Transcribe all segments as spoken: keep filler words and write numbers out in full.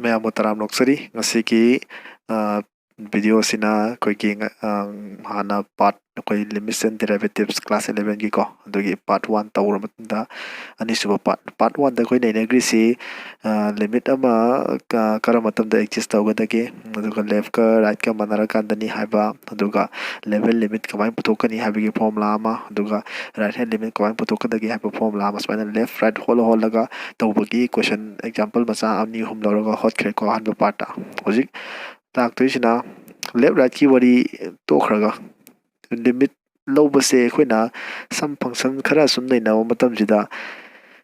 ꯃꯌꯥꯝꯕꯨ ꯇꯔꯥꯝꯅ ꯑꯣꯛꯆꯔꯤ꯫ ꯉꯁꯤꯒꯤ video ꯑꯁꯤꯅ ꯑꯩꯈꯣꯏꯒꯤ ꯍꯥꯟꯅ part ꯑꯩꯈꯣꯏ Limits and Derivatives class eleven ꯒꯤꯀꯣ, ꯑꯗꯨꯒꯤ part one ꯇꯧꯔ ꯃꯇꯨꯡꯗ ꯑꯅꯤꯁꯨꯕ part, part one ꯗ ꯑꯩꯈꯣꯏ ꯅꯩꯅꯈ꯭ꯔꯤꯁꯤ limit ꯑꯃ ꯀꯔꯝꯕ ꯃꯇꯝꯗ exist ꯇꯧꯒꯗꯒꯦ, ꯑꯗꯨꯒ left ꯀ right ꯀ ꯃꯥꯟꯅꯔꯀꯥꯟꯗꯅꯤ ꯍꯥꯏꯕ, ꯑꯗꯨꯒ level limit ꯀꯃꯥꯏꯅ ꯄꯨꯊꯣꯛꯀꯅꯤ ꯍꯥꯏꯕꯒꯤ formula ꯑꯃ, ꯑꯗꯨꯒ right hand limit ꯀꯃꯥꯏꯅ ꯄꯨꯊꯣꯛꯀꯗꯒꯦ ꯍꯥꯏꯕ formula ꯑꯃ, ꯁꯨꯃꯥꯏꯅ left right ꯍꯣꯜꯂ ꯍꯣꯜꯂꯒ ꯇꯧꯕꯒꯤ question example ꯃꯆꯥ ꯑꯅꯤ ꯑꯍꯨꯝ ꯂꯧꯔꯒ ꯍꯣꯠꯈ꯭ꯔꯦꯀꯣ ꯑꯍꯥꯟꯕ part ꯇ꯫ ꯍꯧꯖꯤꯛ ꯂꯥꯛꯇꯣꯏꯁꯤꯅ left right ꯀꯤ ꯋꯥꯔꯤ ꯇꯣꯛꯈ꯭ꯔꯒ, limit ꯂꯧꯕꯁꯦ ꯑꯩꯈꯣꯏꯅ some function ꯈꯔ ꯁꯨꯝ ꯅꯩꯅꯕ ꯃꯇꯝꯁꯤꯗ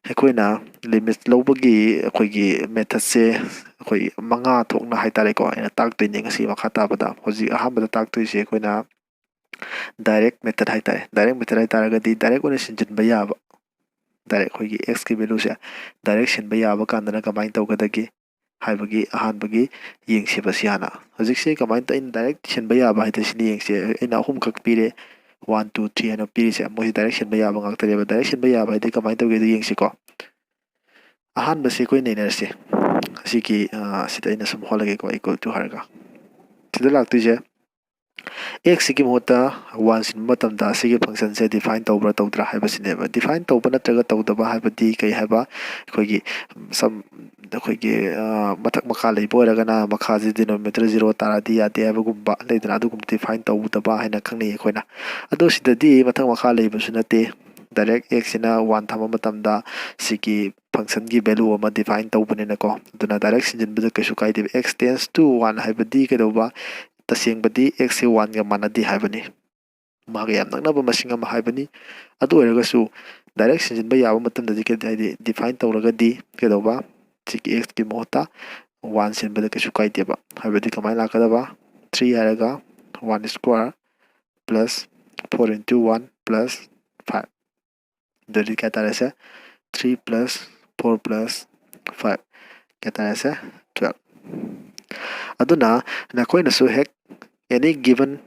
ꯑꯩꯈꯣꯏꯅ limit ꯂꯧꯕꯒꯤ ꯑꯩꯈꯣꯏꯒꯤ method ꯁꯦ ꯑꯩꯈꯣꯏ ꯃꯉꯥ ꯊꯣꯛꯅ ꯍꯥꯏꯇꯥꯔꯦꯀꯣ, ꯑꯩꯅ ꯇꯥꯛꯇꯣꯏꯅꯦ ꯉꯁꯤ ꯃꯈꯥ ꯇꯥꯕꯗ꯫ ꯍꯧꯖꯤꯛ ꯑꯍꯥꯟꯕꯗ ꯇꯥꯛꯇꯣꯏꯁꯦ ꯑꯩꯈꯣꯏꯅ direct method ꯍꯥꯏꯇꯥꯔꯦ꯫ Direct method ꯍꯥꯏꯇꯥꯔꯒꯗꯤ direct ꯑꯣꯏꯅ ꯁꯤꯟꯖꯤꯟꯕ ꯌꯥꯕ, direct ꯑꯩꯈꯣꯏꯒꯤ x ꯀꯤ value ꯁꯦ direct ꯁꯤꯟꯕ ꯌꯥꯕ ꯀꯥꯟꯗꯅ ꯀꯃꯥꯏꯅ ꯇꯧꯒꯗꯒꯦ ꯍꯥꯏꯕꯒꯤ ꯑꯍꯥꯟꯕꯒꯤ ꯌꯦꯡꯁꯦꯕ ꯁꯤ ꯍꯥꯟꯅ꯫ ꯍꯧꯖꯤꯛꯁꯦ ꯀꯃꯥꯏꯅ ꯇꯧ-, ꯑꯩꯅ direct ꯁꯤꯟꯕ ꯌꯥꯕ ꯍꯥꯏꯗꯤ ꯁꯤꯅ ꯌꯦꯡꯁꯦ꯫ ꯑꯩꯅ ꯑꯍꯨꯝꯈꯛ ꯄꯤꯔꯦ, one, two, three ꯍꯥꯏꯅ ꯄꯤꯔꯤꯁꯦ, ꯃꯣꯏꯁꯦ direct ꯁꯤꯟꯕ ꯌꯥꯕ ꯉꯥꯛꯇꯅꯦꯕ꯫ Direct ꯁꯤꯟꯕ ꯌꯥꯕ ꯍꯥꯏꯗꯤ ꯀꯃꯥꯏꯅ ꯇꯧꯒꯦꯗꯣ ꯌꯦꯡꯁꯤꯀꯣ꯫ ꯑꯍꯥꯟꯕꯁꯤ ꯑꯩꯈꯣꯏ ꯅꯩꯅꯔꯁꯤ꯫ ꯑꯁꯤꯒꯤ, ꯑ, ꯁꯤꯗ ꯑꯩꯅ ꯁꯨꯝ ꯍꯣꯠꯂꯒꯦꯀꯣ, equal to ꯍꯥꯏꯔꯒ꯫ ꯁꯤꯗ ꯂꯥꯛꯇꯣꯏꯁꯦ x ꯁꯤꯒꯤ ꯃꯍꯨꯠꯇ one ꯁꯤꯟꯕ ꯃꯇꯝꯗ ꯑꯁꯤꯒꯤ function ꯁꯦ define ꯇꯧꯕ꯭ꯔꯥ ꯇꯧꯗ꯭ꯔꯥ ꯍꯥꯏꯕꯁꯤꯅꯦꯕ꯫ Define ꯇꯧꯕ ꯅꯠꯇ꯭ꯔꯒ ꯇꯧꯗꯕ ꯍꯥꯏꯕꯗꯤ ꯀꯩ ꯍꯥꯏꯕ? ꯑꯩꯈꯣꯏꯒꯤ ꯁꯝ-, ꯑꯩꯈꯣꯏꯒꯤ, ꯑ, ꯃꯊꯛ ꯃꯈꯥ ꯂꯩꯕ ꯑꯣꯏꯔꯒꯅ ꯃꯈꯥꯁꯤ denominator zero ꯇꯥꯔꯗꯤ ꯌꯥꯗꯦ ꯍꯥꯏꯕꯒꯨꯝꯕ ꯂꯩꯗꯅ, ꯑꯗꯨꯒꯨꯝꯕ define ꯇꯧꯗꯕ ꯍꯥꯏꯅ ꯈꯪꯅꯩ ꯑꯩꯈꯣꯏꯅ꯫ ꯑꯗꯣ ꯁꯤꯗꯗꯤ ꯃꯊꯛ ꯃꯈꯥ ꯂꯩꯕꯁꯨ ꯅꯠꯇꯦ, direct x ꯁꯤꯅ one ꯊꯝꯕ ꯃꯇꯝꯗ ꯁꯤꯒꯤ function ꯒꯤ value ꯑꯃ define ꯇꯧꯕꯅꯤꯅꯀꯣ, ꯑꯗꯨꯅ direct ꯁꯤꯟꯖꯤꯟꯕꯗ ꯀꯩꯁꯨ ꯀꯥꯏꯗꯦꯕ꯫ X tends to one ꯍꯥꯏꯕꯗꯤ ꯀꯩꯗꯧꯕ? ꯇꯁꯦꯡꯕꯗꯤ x ꯁꯦ one ꯒ ꯃꯥꯟꯅꯗꯦ ꯍꯥꯏꯕꯅꯤ, ꯃꯥꯒ ꯌꯥꯝ ꯅꯛꯅꯕ ꯃꯁꯤꯡ ꯑꯃ ꯍꯥꯏꯕꯅꯤ꯫ ꯑꯗꯨ ꯑꯣꯏꯔꯒꯁꯨ direct ꯁꯤꯟꯖꯤꯟꯕ ꯌꯥꯕ ꯃꯇꯝꯗꯗꯤ ꯀꯩ-, ꯍꯥꯏꯗꯤ define ꯇꯧꯔꯒꯗꯤ ꯀꯩꯗꯧꯕ? ꯁꯤꯒꯤ x ꯀꯤ ꯃꯍꯨꯠꯇ one ꯁꯤꯟꯕꯗ ꯀꯩꯁꯨ ꯀꯥꯏꯗꯦꯕ꯫ ꯍꯥꯏꯕꯗꯤ ꯀꯃꯥꯏꯅ ꯂꯥꯛꯀꯗꯕ? Three ꯍꯥꯏꯔꯒ one square plus four into one plus five꯫ ꯑꯗꯨꯗꯤ ꯀꯌꯥ ꯇꯥꯔꯦꯁꯦ? Three plus four plus five ꯀꯌꯥ ꯇꯥꯔꯦꯁꯦ? Twelve꯫ ꯑꯗꯨꯅ ꯅꯈꯣꯏꯅꯁꯨ ꯍꯦꯛ any given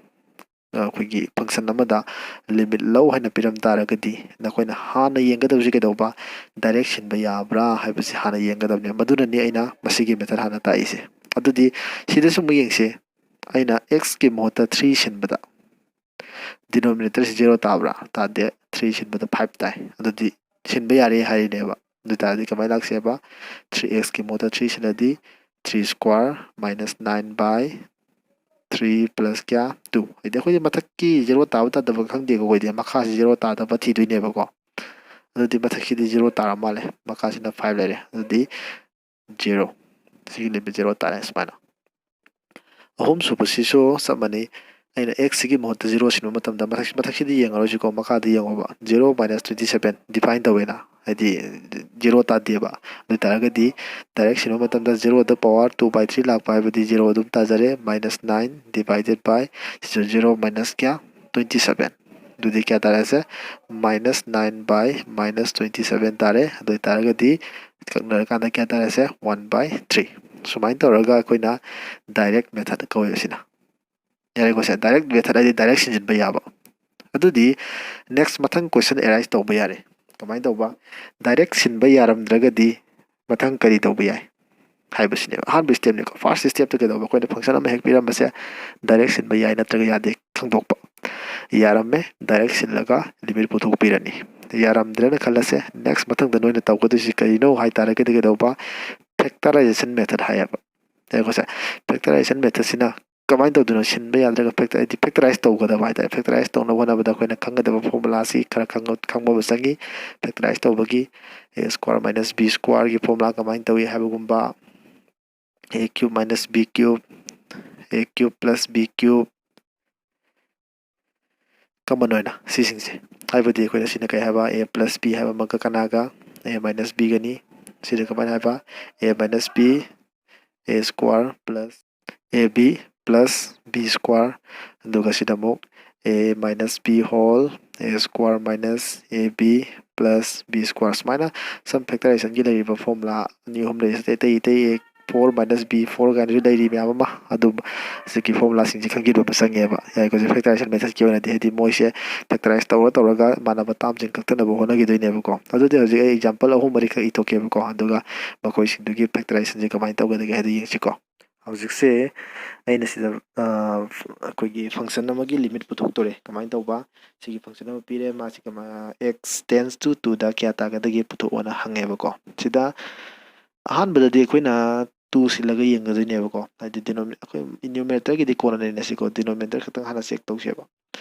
ꯑꯩꯈꯣꯏꯒꯤ ꯐꯪꯁꯟ ꯑꯃꯗ ꯂꯤꯃꯤꯠ ꯂꯧ ꯍꯥꯏꯅ ꯄꯤꯔꯝ ꯇꯥꯔꯒꯗꯤ, ꯅꯈꯣꯏꯅ ꯍꯥꯟꯅ ꯌꯦꯡꯒꯗꯕꯁꯤ ꯀꯩꯗꯧꯕ? ꯗꯥꯏꯔꯦꯛ ꯁꯤꯟꯕ ꯌꯥꯕ꯭ꯔꯥ ꯍꯥꯏꯕꯁꯤ ꯍꯥꯟꯅ ꯌꯦꯡꯒꯗꯕꯅꯤ꯫ ꯃꯗꯨꯅꯅꯤ ꯑꯩꯅ ꯃꯁꯤꯒꯤ ꯃꯦꯊꯠ ꯍꯥꯟꯅ ꯇꯥꯛꯏꯁꯦ꯫ ꯑꯗꯨꯗꯤ ꯁꯤꯗꯁꯨ ꯑꯃꯨꯛ ꯌꯦꯡꯁꯤ꯫ ꯑꯩꯅ ꯑꯦꯛꯁꯀꯤ ꯃꯍꯨꯠꯇ ꯊ꯭ꯔꯤ ꯁꯤꯟꯕꯗ, ꯗꯤꯅꯣꯃꯤꯅꯦꯇꯔꯁꯤ ꯖꯦꯔꯣ ꯇꯥꯕ꯭ꯔꯥ? ꯇꯥꯗꯦ꯫ ꯊ꯭ꯔꯤ ꯁꯤꯟꯕꯗ ꯐꯥꯏꯚ ꯇꯥꯏ꯫ ꯑꯗꯨꯗꯤ ꯁꯤꯟꯕ ꯌꯥꯔꯦ ꯍꯥꯏꯔꯤꯅꯦꯕ꯫ ꯑꯗꯨ ꯑꯣꯏ ꯇꯥꯔꯗꯤ ꯀꯃꯥꯏꯅ ꯂꯥꯛꯁꯦꯕ? ꯊ꯭ꯔꯤ ꯑꯦꯛꯁꯀꯤ ꯃꯍꯨꯠꯇ ꯊ꯭ꯔꯤ ꯁꯤꯜꯂꯗꯤ, three square minus nine by three plus ꯀꯌꯥ? ꯇꯨ꯫ ꯍꯥꯏꯗꯤ ꯑꯩꯈꯣꯏꯗꯤ ꯃꯊꯛꯀꯤ ꯖꯦꯔꯣ ꯇꯥꯕ ꯇꯥꯗꯕ ꯈꯪꯗꯦꯀꯣ, ꯑꯩꯈꯣꯏꯗꯤ ꯃꯈꯥꯁꯤ ꯖꯦꯔꯣ ꯇꯥꯗꯕ ꯊꯤꯗꯣꯏꯅꯦꯕꯀꯣ꯫ ꯑꯗꯨꯗꯤ ꯃꯊꯛꯁꯤꯗꯤ ꯖꯦꯔꯣ ꯇꯥꯔ ꯃꯥꯜꯂꯦ, ꯃꯈꯥꯁꯤꯅ ꯐꯥꯏꯚ ꯂꯩꯔꯦ꯫ ꯑꯗꯨꯗꯤ ꯖꯦꯔꯣ꯫ ꯁꯤꯒꯤ ꯂꯤꯃꯤꯠ ꯖꯦꯔꯣ ꯇꯥꯔꯦ ꯁꯨꯃꯥꯏꯅ꯫ ꯑꯍꯨꯝꯁꯨꯕꯁꯤꯁꯨ ꯆꯞ ꯃꯥꯟꯅꯩ꯫ ꯑꯩꯅ ꯑꯦꯛꯁꯁꯤꯒꯤ ꯃꯍꯨꯠꯇ ꯖꯦꯔꯣ ꯁꯤꯟꯕ ꯃꯇꯝꯗ, ꯃꯊꯛ-, ꯃꯊꯛꯁꯤꯗꯤ ꯌꯦꯡꯉꯔꯣꯏꯁꯤꯀꯣ, ꯃꯈꯥꯗ ꯌꯦꯡꯉꯣꯕ꯫ Zero minus twenty seven define ꯇꯧꯋꯦꯅ, ꯍꯥꯏꯗꯤ ꯖꯦꯔꯣ ꯇꯥꯗꯦꯕ꯫ ꯑꯗꯨ ꯑꯣꯏ ꯇꯥꯔꯒꯗꯤ ꯗꯥꯏꯔꯦꯛ ꯁꯤꯟꯕ ꯃꯇꯝꯗ ꯖꯦꯔꯣꯗ ꯄꯋꯥꯔ ꯇꯨ ꯕꯥꯏ ꯊ꯭ꯔꯤ ꯂꯥꯛꯄ ꯍꯥꯏꯕꯗꯤ ꯖꯦꯔꯣ ꯑꯗꯨꯝ ꯇꯥꯖꯔꯦ, ꯃꯥꯏꯅꯁ ꯅꯥꯏꯟ ꯗꯤꯚꯥꯏꯗꯦꯠ ꯕꯥꯏ ꯁꯤꯁꯨ ꯖꯦꯔꯣ ꯃꯥꯏꯅꯁ ꯀꯌꯥ? Twenty seven. ꯑꯗꯨꯗꯤ ꯀꯌꯥ ꯇꯥꯔꯦꯁꯦ? ꯃꯥꯏꯅꯁ ꯅꯥꯏꯟ ꯕꯥꯏ ꯃꯥꯏꯅꯁ ꯇ꯭ꯋꯦꯟꯇꯤ ꯁꯕꯦꯟ ꯇꯥꯔꯦ꯫ ꯑꯗꯨ ꯑꯣꯏ ꯇꯥꯔꯒꯗꯤ ꯀꯛꯅꯔꯀꯥꯟꯗ ꯀꯌꯥ ꯇꯥꯔꯦꯁꯦ? ꯋꯥꯟ ꯕꯥꯏ ꯊ꯭ꯔꯤ꯫ ꯁꯨꯃꯥꯏꯅ ꯇꯧꯔꯒ ꯑꯩꯈꯣꯏꯅ ꯗꯥꯏꯔꯦꯛ ꯃꯦꯊꯠ ꯀꯧꯋꯦ ꯑꯁꯤꯅ꯫ ꯌꯥꯔꯦꯀꯣ ꯁꯦ? ꯗꯥꯏꯔꯦꯛ ꯃꯦꯊꯠ ꯍꯥꯏꯗꯤ ꯗꯥꯏꯔꯦꯛ ꯁꯤꯟꯖꯤꯟꯕ ꯌꯥꯕ꯫ ꯑꯗꯨꯗꯤ ꯅꯦꯛꯁ ꯃꯊꯪ ꯀꯣꯏꯁꯟ ꯑꯦꯔꯥꯏꯁ ꯇꯧꯕ ꯌꯥꯔꯦ꯫ ꯀꯃꯥꯏꯅ ꯇꯧꯕ? ꯗꯥꯏꯔꯦꯛ ꯁꯤꯟꯕ ꯌꯥꯔꯝꯗ꯭ꯔꯒꯗꯤ ꯃꯊꯪ ꯀꯔꯤ ꯇꯧꯕ ꯌꯥꯏ ꯍꯥꯏꯕꯁꯤꯅꯦꯕ꯫ ꯑꯍꯥꯟꯕ ꯁ꯭ꯇꯦꯞꯅꯤꯀꯣ꯫ ꯐꯥꯔꯁ ꯁ꯭ꯇꯦꯞꯇ ꯀꯩꯗꯧꯕ? ꯑꯩꯈꯣꯏꯅ ꯐꯪꯁꯟ ꯑꯃ ꯍꯦꯛ ꯄꯤꯔꯝꯕꯁꯦ ꯗꯥꯏꯔꯦꯛ ꯁꯤꯟꯕ ꯌꯥꯏ ꯅꯠꯇ꯭ꯔꯒ ꯌꯥꯗꯦ ꯈꯪꯗꯣꯛꯄ꯫ ꯌꯥꯔꯝꯃꯦ, ꯗꯥꯏꯔꯦꯛ ꯁꯤꯜꯂꯒ ꯂꯤꯃꯤꯠ ꯄꯨꯊꯣꯛꯄꯤꯔꯅꯤ꯫ ꯌꯥꯔꯝꯗ꯭ꯔꯦꯅ ꯈꯜꯂꯁꯦ, ꯅꯦꯛꯁ ꯃꯊꯪꯗ ꯅꯣꯏꯅ ꯇꯧꯒꯗꯣꯏꯁꯤ ꯀꯔꯤꯅꯣ ꯍꯥꯏ ꯇꯥꯔꯒꯗꯤ ꯀꯩꯗꯧꯕ? ꯐꯦꯛꯇꯔꯥꯏꯖꯦꯁꯟ ꯃꯦꯊꯠ ꯍꯥꯏꯌꯦꯕ꯫ ꯌꯦꯡꯉꯣꯁꯦ, ꯐꯦꯛꯇꯔꯥꯏꯖꯦꯁꯟ ꯃꯦꯊꯠꯁꯤꯅ ꯀꯃꯥꯏꯅ ꯇꯧꯗꯣꯏꯅꯣ? ꯁꯤꯟꯕ ꯌꯥꯗ꯭ꯔꯒ ꯐꯦꯛꯇꯔ, ꯍꯥꯏꯗꯤ ꯐꯦꯛꯇꯔꯥꯏꯁ ꯇꯧꯒꯗꯕ ꯍꯥꯏ ꯇꯥꯔꯦ꯫ ꯐꯦꯛꯇꯔꯥꯏꯁ ꯇꯧꯅꯕ ꯍꯣꯠꯅꯕꯗ ꯑꯩꯈꯣꯏꯅ ꯈꯪꯒꯗꯕ ꯐꯣꯔꯃꯨꯂꯥꯁꯤ ꯈꯔ ꯈꯪꯕ, ꯈꯪꯕ ꯑꯃ ꯆꯪꯉꯤ꯫ ꯐꯦꯛꯇꯔꯥꯏꯁ ꯇꯧꯕꯒꯤ ꯑꯦ ꯁ꯭ꯀ꯭ꯋꯥꯔ ꯃꯥꯏꯅꯁ ꯕꯤ ꯁ꯭ꯀ꯭ꯋꯥꯔꯒꯤ ꯐꯣꯔꯃꯨꯂꯥ ꯀꯃꯥꯏꯅ ꯇꯧꯏ ꯍꯥꯏꯕꯒꯨꯝꯕ, ꯑꯦ ꯀ꯭ꯌꯨꯕ ꯃꯥꯏꯅꯁ ꯕꯤ ꯀ꯭ꯌꯨꯕ, ꯑꯦ ꯀ꯭ꯌꯨꯕ ꯄ꯭ꯂꯁ ꯕꯤ ꯀ꯭ꯌꯨꯕ, ꯀꯃꯟ ꯑꯣꯏꯅ ꯁꯤꯁꯤꯡꯁꯦ꯫ ꯍꯥꯏꯕꯗꯤ ꯑꯩꯈꯣꯏꯅ ꯁꯤꯅ ꯀꯩ ꯍꯥꯏꯕ? ꯑꯦ ꯄ꯭ꯂꯁ ꯕꯤ ꯍꯥꯏꯕ ꯑꯃꯒ ꯀꯅꯥꯒ? ꯑꯦ ꯃꯥꯏꯅꯁ ꯕꯤꯒꯅꯤ꯫ ꯁꯤꯗ ꯀꯃꯥꯏꯅ ꯍꯥꯏꯕ? A minus B, A square plus A B plus B square, ꯑꯗꯨꯒ ꯁꯤꯗ ꯑꯃꯨꯛ A minus B whole, A square minus A B plus B square. ꯁꯨꯃꯥꯏꯅ ꯁꯝ ꯐꯦꯛꯇꯔꯥꯏꯖꯦꯁꯟꯒꯤ ꯂꯩꯔꯤꯕ ꯐꯣꯔꯃꯨꯂꯥ ꯑꯅꯤ ꯑꯍꯨꯝ ꯂꯩꯔꯤꯁꯦ ꯑꯇꯩ ꯑꯇꯩ ꯑꯦ four minus b four ꯀꯥꯏꯅꯁꯨ ꯂꯩꯔꯤ ꯃꯌꯥꯝ ꯑꯃ꯫ ꯑꯗꯨꯝ ꯍꯧꯖꯤꯛꯀꯤ ꯐꯣꯔꯃꯨꯂꯥꯁꯤꯡꯁꯦ ꯈꯪꯖꯤꯟꯕ ꯑꯃ ꯆꯪꯉꯦꯕ꯫ ꯌꯥꯏꯀꯣ, ꯍꯧꯖꯤꯛ ꯐꯦꯛꯇꯔꯥꯏꯖꯦꯁꯟ ꯃꯦꯊꯠꯀꯤ ꯑꯣꯏꯅꯗꯤ, ꯍꯥꯏꯗꯤ ꯃꯣꯏꯁꯦ ꯐꯦꯛꯇꯔꯥꯏꯁ ꯇꯧꯔ ꯇꯧꯔꯒ ꯃꯥꯟꯅꯕ ꯇꯥꯝꯁꯤꯡ ꯀꯛꯊꯠꯅꯕ ꯍꯣꯠꯅꯈꯤꯗꯣꯏꯅꯦꯕꯀꯣ꯫ ꯑꯗꯨꯗꯤ ꯍꯧꯖꯤꯛ ꯑꯩ ꯑꯦꯛꯖꯥꯝꯄꯜ ꯑꯍꯨꯝ ꯃꯔꯤꯈꯛ ꯏꯊꯣꯛꯀꯦꯕꯀꯣ, ꯑꯗꯨꯒ ꯃꯈꯣꯏꯁꯤꯡꯗꯨꯒꯤ ꯐꯦꯛꯇꯔꯥꯏꯖꯦꯁꯟꯁꯦ ꯀꯃꯥꯏꯅ ꯇꯧꯒꯗꯒꯦ ꯍꯥꯏꯗꯣ ꯌꯦꯡꯁꯤꯀꯣ꯫ ꯍꯧꯖꯤꯛꯁꯦ ꯑꯩꯅ ꯁꯤꯗ, ꯑ, ꯑꯩꯈꯣꯏꯒꯤ ꯐꯪꯁꯟ ꯑꯃꯒꯤ ꯂꯤꯃꯤꯠ ꯄꯨꯊꯣꯛꯇꯣꯔꯦ꯫ ꯀꯃꯥꯏꯅ ꯇꯧꯕ? ꯁꯤꯒꯤ ꯐꯪꯁꯟ ꯑꯃ ꯄꯤꯔꯦ, ꯃꯥꯁꯤ ꯀꯃꯥꯏ-, x tends to twoꯗ ꯀꯌꯥ ꯇꯥꯒꯗꯒꯦ ꯄꯨꯊꯣꯛꯑꯣꯅ ꯍꯪꯉꯦꯕꯀꯣ꯫ ꯁꯤꯗ ꯑꯍꯥꯟꯕꯗꯗꯤ ꯑꯩꯈꯣꯏꯅ two ꯁꯤꯜꯂꯒ ꯌꯦꯡꯒꯗꯣꯏꯅꯦꯕꯀꯣ, ꯍꯥꯏꯗꯤ denomi-, ꯑꯩꯈꯣꯏ numeratorꯒꯤꯗꯤ ꯀꯣꯟꯅ ꯅꯩꯅꯁꯤꯀꯣ, denominator ꯈꯛꯇꯪ ꯍꯥꯟꯅ ꯆꯦꯛ ꯇꯧꯁꯦꯕ꯫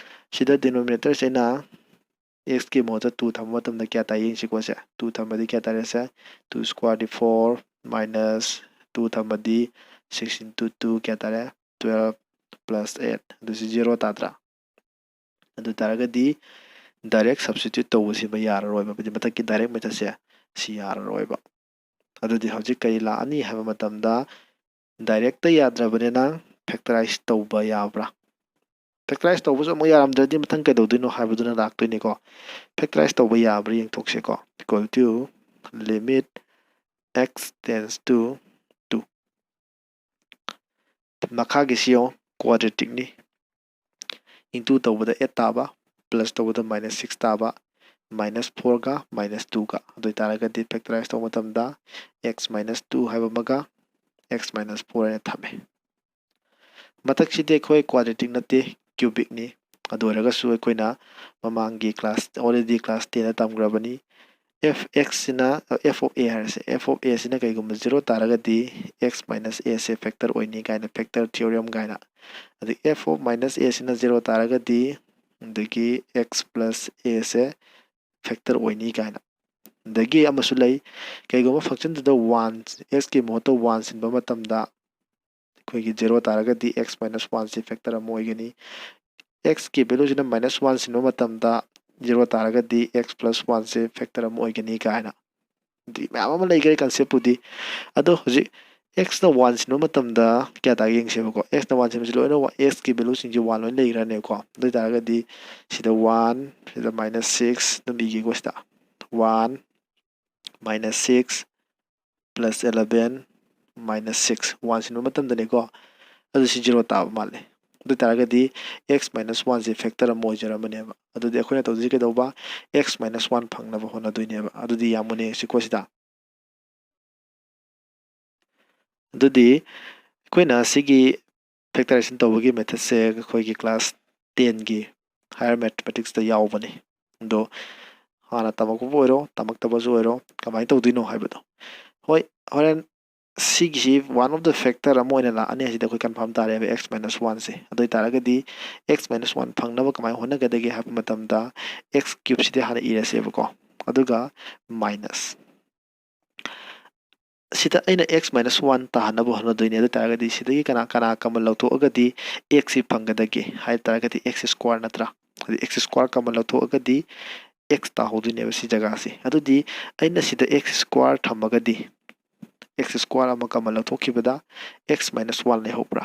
ꯁꯤꯗ denominatorꯁꯦ ꯑꯩꯅ x ꯀꯤ ꯃꯍꯨꯠꯇ two ꯊꯝꯕ ꯃꯇꯝꯗ ꯀꯌꯥ ꯇꯥꯏ ꯌꯦꯡꯁꯤꯀꯣ꯫ ꯁꯦ two ꯊꯝꯕꯗꯤ ꯀꯌꯥ ꯇꯥꯔꯦ? ꯁꯦ two squareꯗꯤ four minus two ꯊꯝꯕꯗꯤ six into two ꯀꯌꯥ ꯇꯥꯔꯦ? Twelve plus eight, ꯑꯗꯨ ꯁꯤ zero ꯇꯥꯗ꯭ꯔꯥ? ꯑꯗꯨ ꯇꯥꯔꯒꯗꯤ direct substitute ꯇꯧꯕꯁꯤꯃ ꯌꯥꯔꯔꯣꯏꯕ, ꯍꯥꯏꯗꯤ ꯃꯊꯛꯀꯤ direct methodꯁꯦ ꯁꯤ ꯌꯥꯔꯔꯣꯏꯕ꯫ ꯑꯗꯨꯗꯤ ꯍꯧꯖꯤꯛ ꯀꯔꯤ ꯂꯥꯛꯑꯅꯤ ꯍꯥꯏꯕ ꯃꯇꯝꯗ, directꯇ ꯌꯥꯗ꯭ꯔꯕꯅꯤꯅ factorize ꯇꯧꯕ ꯌꯥꯕ꯭ꯔꯥ? Factorize ꯇꯧꯕꯁꯨ ꯑꯃꯨꯛ ꯌꯥꯔꯝꯗ꯭ꯔꯗꯤ ꯃꯊꯪ ꯀꯩꯗꯧꯗꯣꯏꯅꯣ ꯍꯥꯏꯕꯗꯨꯅ ꯂꯥꯛꯇꯣꯏꯅꯤꯀꯣ꯫ Factorize ꯇꯧꯕ ꯌꯥꯕ꯭ꯔꯥ ꯌꯦꯡꯊꯣꯛꯁꯦꯀꯣ꯫ Equal to limit x tends to two꯫ ꯃꯈꯥꯒꯤꯁꯤ ꯌꯦꯡꯉꯣ, quadraticꯅꯤ꯫ Into ꯇꯧꯕꯗ eight ꯇꯥꯕ, plus ꯇꯧꯕꯗ minus six ꯇꯥꯕ, minus fourꯒ minus twoꯒ꯫ ꯑꯗꯨ ꯑꯣꯏꯇꯥꯔꯒꯗꯤ factorize ꯇꯧꯕ ꯃꯇꯝꯗ x minus two ꯍꯥꯏꯕ ꯑꯃꯒ x minus four ꯍꯥꯏꯅ ꯊꯝꯃꯦ꯫ ꯃꯊꯛꯁꯤꯗꯤ ꯑꯩꯈꯣꯏ quadratic ꯅꯠꯇꯦ, cubicꯅꯤ꯫ ꯑꯗꯨ ꯑꯣꯏꯔꯒꯁꯨ ꯑꯩꯈꯣꯏꯅ ꯃꯃꯥꯡꯒꯤ class, already class tenꯗ ꯇꯝꯈ꯭ꯔꯕꯅꯤ꯫ F x ꯁꯤꯅ, f of a ꯍꯥꯏꯔꯁꯦ, f of a ꯁꯤꯅ ꯀꯩꯒꯨꯝꯕ zero ꯇꯥꯔꯒꯗꯤ x minus a say factor ꯑꯣꯏꯅꯤ ꯀꯥꯏꯅ, factor theorem ꯀꯥꯏꯅ꯫ ꯑꯗꯩ f of minus a ꯁꯤꯅ zero ꯇꯥꯔꯒꯗꯤ, ꯑꯗꯒꯤ x plus a say factor ꯑꯣꯏꯅꯤ ꯀꯥꯏꯅ꯫ ꯑꯗꯒꯤ ꯑꯃꯁꯨ ꯂꯩ, ꯀꯩꯒꯨꯝꯕ functionꯗꯨꯗ one, x ꯀꯤ ꯃꯍꯨꯠꯇ one ꯁꯤꯟꯕ ꯃꯇꯝꯗ, ꯑꯩꯈꯣꯏꯒꯤ zero ꯇꯥꯔꯒꯗꯤ x minus one ꯁꯤ factor ꯑꯃ ꯑꯣꯏꯒꯅꯤ꯫ X ꯀꯤ valueꯁꯤꯅ minus one ꯁꯤꯟꯕ ꯃꯇꯝꯗ zero ꯇꯥꯔꯒꯗꯤ x plus one ꯁꯦ factor ꯑꯃ ꯑꯣꯏꯒꯅꯤ ꯀꯥꯏꯅ꯫ ꯑꯗꯨꯗꯤ ꯃꯌꯥꯝ ꯑꯃ ꯂꯩꯈ꯭ꯔꯦ conceptꯄꯨꯗꯤ꯫ ꯑꯗꯣ ꯍꯧꯖꯤꯛ x ꯅ one ꯁꯤꯟꯕ ꯃꯇꯝꯗ ꯀꯌꯥ ꯇꯥꯒꯦ ꯌꯦꯡꯁꯦꯕꯀꯣ꯫ X ꯅ one ꯁꯤꯟꯕꯁꯤ ꯂꯣꯏꯅ ꯋꯥ-, x ꯀꯤ valueꯁꯤꯡꯁꯤ one ꯂꯣꯏ ꯂꯩꯈ꯭ꯔꯅꯦꯕꯀꯣ꯫ ꯑꯗꯨ ꯑꯣꯏꯇꯥꯔꯒꯗꯤ ꯁꯤꯗ one, ꯁꯤꯗ minus six ꯑꯗꯨꯝ ꯏꯒꯦꯀꯣ ꯁꯤꯗ꯫ One, minus six, plus eleven, minus six, one ꯁꯤꯟꯕ ꯃꯇꯝꯗꯅꯤꯀꯣ꯫ ꯑꯗꯨ ꯁꯤ zero ꯇꯥꯕ ꯃꯥꯜꯂꯦ꯫ ꯑꯗꯨ ꯑꯣꯏ ꯇꯥꯔꯒꯗꯤ x minus one ꯁꯦ factor ꯑꯃ ꯑꯣꯏꯖꯔꯝꯕꯅꯦꯕ꯫ ꯑꯗꯨꯗꯤ ꯑꯩꯈꯣꯏꯅ ꯇꯧꯗꯣꯏꯁꯤ ꯀꯩꯗꯧꯕ? X minus one ꯐꯪꯅꯕ ꯍꯣꯠꯅꯗꯣꯏꯅꯦꯕ꯫ ꯑꯗꯨꯗꯤ ꯌꯥꯝ ꯃꯨꯟꯅ ꯌꯦꯡꯁꯤꯀꯣ ꯁꯤꯗ꯫ ꯑꯗꯨꯗꯤ ꯑꯩꯈꯣꯏꯅ ꯁꯤꯒꯤ factorization ꯇꯧꯕꯒꯤ methodꯁꯦ ꯑꯩꯈꯣꯏꯒꯤ class tenꯒꯤ higher mathematicsꯇ ꯌꯥꯎꯕꯅꯤ꯫ ꯑꯗꯣ ꯍꯥꯟꯅ ꯇꯝꯃꯛꯄꯕꯨ ꯑꯣꯏꯔꯣ, ꯇꯝꯃꯛꯇꯕꯁꯨ ꯑꯣꯏꯔꯣ, ꯀꯃꯥꯏꯅ ꯇꯧꯗꯣꯏꯅꯣ ꯍꯥꯏꯕꯗꯣ꯫ ꯍꯣꯏ, ꯍꯣꯔꯦꯟ ꯁꯤꯒꯤꯁꯤ one of the factor ꯑꯃ ꯑꯣꯏꯅ ꯂꯥꯛꯑꯅꯤ ꯍꯥꯏꯁꯤꯗꯤ ꯑꯩꯈꯣꯏ confirm ꯇꯥꯔꯦꯕ, x minus one ꯁꯦ꯫ ꯑꯗꯨ ꯑꯣꯏ ꯇꯥꯔꯒꯗꯤ x minus one ꯐꯪꯅꯕ ꯀꯃꯥꯏꯅ ꯍꯣꯠꯅꯒꯗꯒꯦ ꯍꯥꯏꯕ ꯃꯇꯝꯗ x cubeꯁꯤꯗꯤ ꯍꯥꯟꯅ ꯏꯔꯁꯦꯕꯀꯣ, ꯑꯗꯨꯒ minus ꯁꯤꯗ ꯑꯩꯅ x minus one ꯇꯥꯍꯟꯅꯕ ꯍꯣꯠꯅꯗꯣꯏꯅꯦ꯫ ꯑꯗꯨ ꯑꯣꯏ ꯇꯥꯔꯒꯗꯤ ꯁꯤꯗꯒꯤ ꯀꯅꯥ ꯀꯅꯥ common ꯂꯧꯊꯣꯛꯑꯒꯗꯤ x ꯁꯤ ꯐꯪꯒꯗꯒꯦ ꯍꯥꯏ ꯇꯥꯔꯒꯗꯤ x square ꯅꯠꯇ꯭ꯔꯥ? ꯑꯗꯨ x square common ꯂꯧꯊꯣꯛꯑꯒꯗꯤ x ꯇꯥꯍꯧꯗꯣꯏꯅꯦꯕ ꯁꯤ ꯖꯒꯥꯁꯤ꯫ ꯑꯗꯨꯗꯤ ꯑꯩꯅ ꯁꯤꯗ x square ꯊꯝꯃꯒꯗꯤ x square ꯑꯃ common ꯂꯧꯊꯣꯛꯈꯤꯕꯗ x minus one ꯂꯩꯍꯧꯕ꯭ꯔꯥ?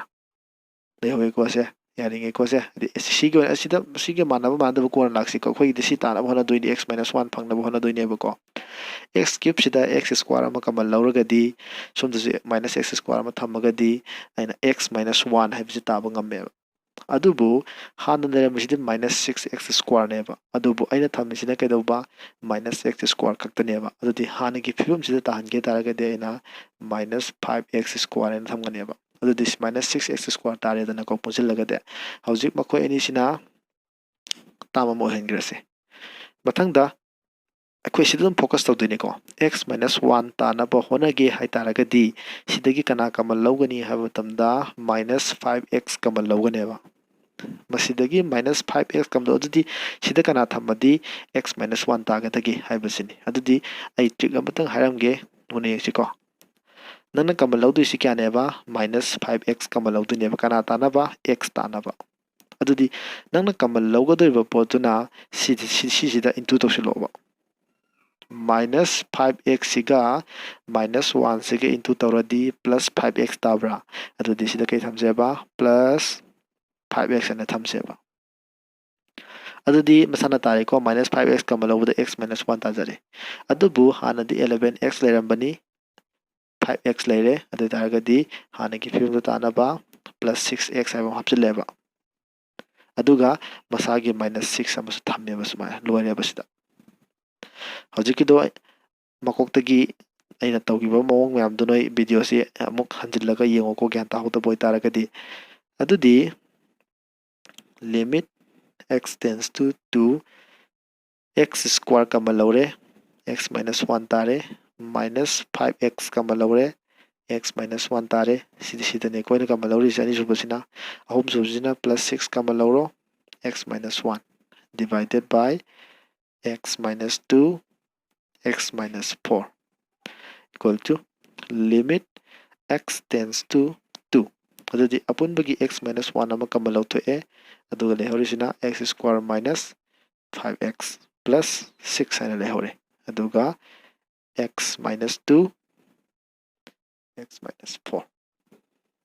ꯂꯩꯍꯧꯋꯦꯀꯣ ꯁꯦ꯫ ꯌꯥꯅꯤꯡꯉꯦꯀꯣ ꯁꯦ꯫ ꯍꯥꯏꯗꯤ ꯁꯤꯒꯤ ꯑꯣꯏꯅ ꯑꯁꯤꯗ, ꯁꯤꯒ ꯃꯥꯟꯅꯕ ꯃꯥꯟꯅꯗꯕ ꯀꯣꯟꯅ ꯂꯥꯛꯁꯤꯀꯣ꯫ ꯑꯩꯈꯣꯏꯒꯤꯗꯤ ꯁꯤ ꯇꯥꯅꯕ ꯍꯣꯠꯅꯗꯣꯏꯅꯤ, x minus one ꯐꯪꯅꯕ ꯍꯣꯠꯅꯗꯣꯏꯅꯦꯕꯀꯣ꯫ x cubeꯁꯤꯗ x square ꯑꯃ common ꯂꯧꯔꯒꯗꯤ ꯁꯣꯝꯗꯁꯨ minus x square ꯑꯃ ꯊꯝꯃꯒꯗꯤ ꯑꯩꯅ x minus one ꯍꯥꯏꯕꯁꯤ ꯇꯥꯕ ꯉꯝꯃꯦꯕ꯫ ꯑꯗꯨꯕꯨ ꯍꯥꯟꯅ ꯂꯩꯔꯝꯃꯤꯁꯤꯗꯤ minus six x squareꯅꯦꯕ꯫ ꯑꯗꯨꯕꯨ ꯑꯩꯅ ꯊꯝꯃꯤꯁꯤꯅ ꯀꯩꯗꯧꯕ? Minus x square ꯈꯛꯇꯅꯦꯕ꯫ ꯑꯗꯨꯗꯤ ꯍꯥꯟꯅꯒꯤ ꯐꯤꯕꯝꯁꯤꯗ ꯇꯥꯍꯟꯒꯦ ꯇꯥꯔꯒꯗꯤ ꯑꯩꯅ minus five x square ꯍꯥꯏꯅ ꯊꯝꯒꯅꯦꯕ꯫ ꯑꯗꯨꯗꯤ minus six x square ꯇꯥꯔꯦꯗꯅꯀꯣ ꯄꯨꯟꯁꯤꯜꯂꯒꯗꯤ꯫ ꯍꯧꯖꯤꯛ ꯃꯈꯣꯏ ꯑꯅꯤꯁꯤꯅ term ꯑꯃ ꯑꯣꯏꯍꯟꯈ꯭ꯔꯁꯦ꯫ ꯃꯊꯪꯗ ꯑꯩꯈꯣꯏ ꯁꯤꯗ ꯑꯗꯨꯝ focus ꯇꯧꯗꯣꯏꯅꯤꯀꯣ꯫ x minus one ꯇꯥꯅꯕ ꯍꯣꯠꯅꯒꯦ ꯍꯥꯏ ꯇꯥꯔꯒꯗꯤ ꯁꯤꯗꯒꯤ ꯀꯅꯥ common ꯂꯧꯒꯅꯤ ꯍꯥꯏꯕ ꯃꯇꯝꯗ minus five x common ꯂꯧꯒꯅꯦꯕ꯫ ꯃꯁꯤꯗꯒꯤ minus five x common ꯂꯧ, ꯑꯗꯨꯗꯤ ꯁꯤꯗ ꯀꯅꯥ ꯊꯝꯃꯗꯤ x minus one ꯇꯥꯒꯗꯒꯦ ꯍꯥꯏꯕꯁꯤꯅꯤ꯫ ꯑꯗꯨꯗꯤ ꯑꯩ trick ꯑꯃꯇꯪ ꯍꯥꯏꯔꯝꯒꯦ, ꯃꯨꯟꯅ ꯌꯦꯡꯁꯤꯀꯣ꯫ ꯅꯪꯅ common ꯂꯧꯗꯣꯏꯁꯤ ꯀꯌꯥꯅꯦꯕ? Minus five x common ꯂꯧꯗꯣꯏꯅꯦꯕ꯫ ꯀꯅꯥ ꯇꯥꯅꯕ? X ꯇꯥꯅꯕ꯫ ꯑꯗꯨꯗꯤ ꯅꯪꯅ common ꯂꯧꯒꯗꯧꯔꯤꯕ ꯄꯣꯠꯇꯨꯅ ꯁꯤ-, ꯁꯤ-, ꯁꯤꯁꯤꯗ into ꯇꯧꯁꯤꯜꯂꯛꯑꯣꯕ꯫ Minus five x ꯁꯤꯒ minus one ꯁꯤꯒ into ꯇꯧꯔꯗꯤ plus five x ꯇꯥꯕ꯭ꯔꯥ? ꯑꯗꯨꯗꯤ ꯁꯤꯗ ꯀꯩ ꯊꯝꯁꯦꯕ? Plus five x ꯍꯥꯏꯅ ꯊꯝꯁꯦꯕ꯫ ꯑꯗꯨꯗꯤ ꯃꯁꯥꯅ ꯇꯥꯔꯦꯀꯣ, minus five x common ꯂꯧꯕꯗ x minus one ꯇꯥꯖꯔꯦ꯫ ꯑꯗꯨꯕꯨ ꯍꯥꯟꯅꯗꯤ eleven x ꯂꯩꯔꯝꯕꯅꯤ, five x ꯂꯩꯔꯦ꯫ ꯑꯗꯨ ꯑꯣꯏ ꯇꯥꯔꯒꯗꯤ ꯍꯥꯟꯅꯒꯤ ꯐꯤꯕꯝꯗ ꯇꯥꯅꯕ plus six x ꯍꯥꯏꯕ ꯑꯃ ꯍꯥꯞꯆꯤꯜꯂꯦꯕ꯫ ꯑꯗꯨꯒ ꯃꯁꯥꯒꯤ minus six ꯑꯃꯁꯨ ꯊꯝꯃꯦꯕ, ꯁꯨꯃꯥꯏꯅ ꯂꯣꯏꯔꯦꯕ ꯁꯤꯗ꯫ ꯍꯧꯖꯤꯛꯀꯤꯗꯣ ꯑꯩ ꯃꯀꯣꯛꯇꯒꯤ ꯑꯩꯅ ꯇꯧꯈꯤꯕ ꯃꯑꯣꯡ ꯃꯌꯥꯝꯗꯣ ꯅꯣꯏ videoꯁꯤ ꯑꯃꯨꯛ ꯍꯟꯖꯤꯜꯂꯒ ꯌꯦꯡꯉꯣꯀꯣ, ꯒ꯭ꯌꯥꯟ ꯇꯥꯍꯧꯗꯕ ꯑꯣꯏꯇꯥꯔꯒꯗꯤ꯫ ꯑꯗꯨꯗꯤ limit x tends to two, x square comma ꯂꯧꯔꯦ, x minus one ꯇꯥꯔꯦ, minus five x comma ꯂꯧꯔꯦ, x minus one ꯇꯥꯔꯦ꯫ ꯁꯤꯗꯤ ꯁꯤꯗꯅꯦ ꯑꯩꯈꯣꯏꯅ comma ꯂꯧꯔꯤꯁꯦ, ꯑꯅꯤꯁꯨꯕꯁꯤꯅ꯫ ꯑꯍꯨꯝꯁꯨꯕꯁꯤꯅ plus six comma ꯂꯧꯔꯣ, x minus one divided by x minus two, x minus four equal to limit x tends to two꯫ ꯑꯗꯨꯗꯤ ꯑꯄꯨꯟꯕꯒꯤ x minus one ꯑꯃ comma ꯂꯧꯊꯣꯛꯑꯦ, ꯑꯗꯨꯒ ꯂꯩꯍꯧꯔꯤꯁꯤꯅ x square minus five x plus six ꯍꯥꯏꯅ ꯂꯩꯍꯧꯔꯦ꯫ ꯑꯗꯨꯒ x minus two, x minus four꯫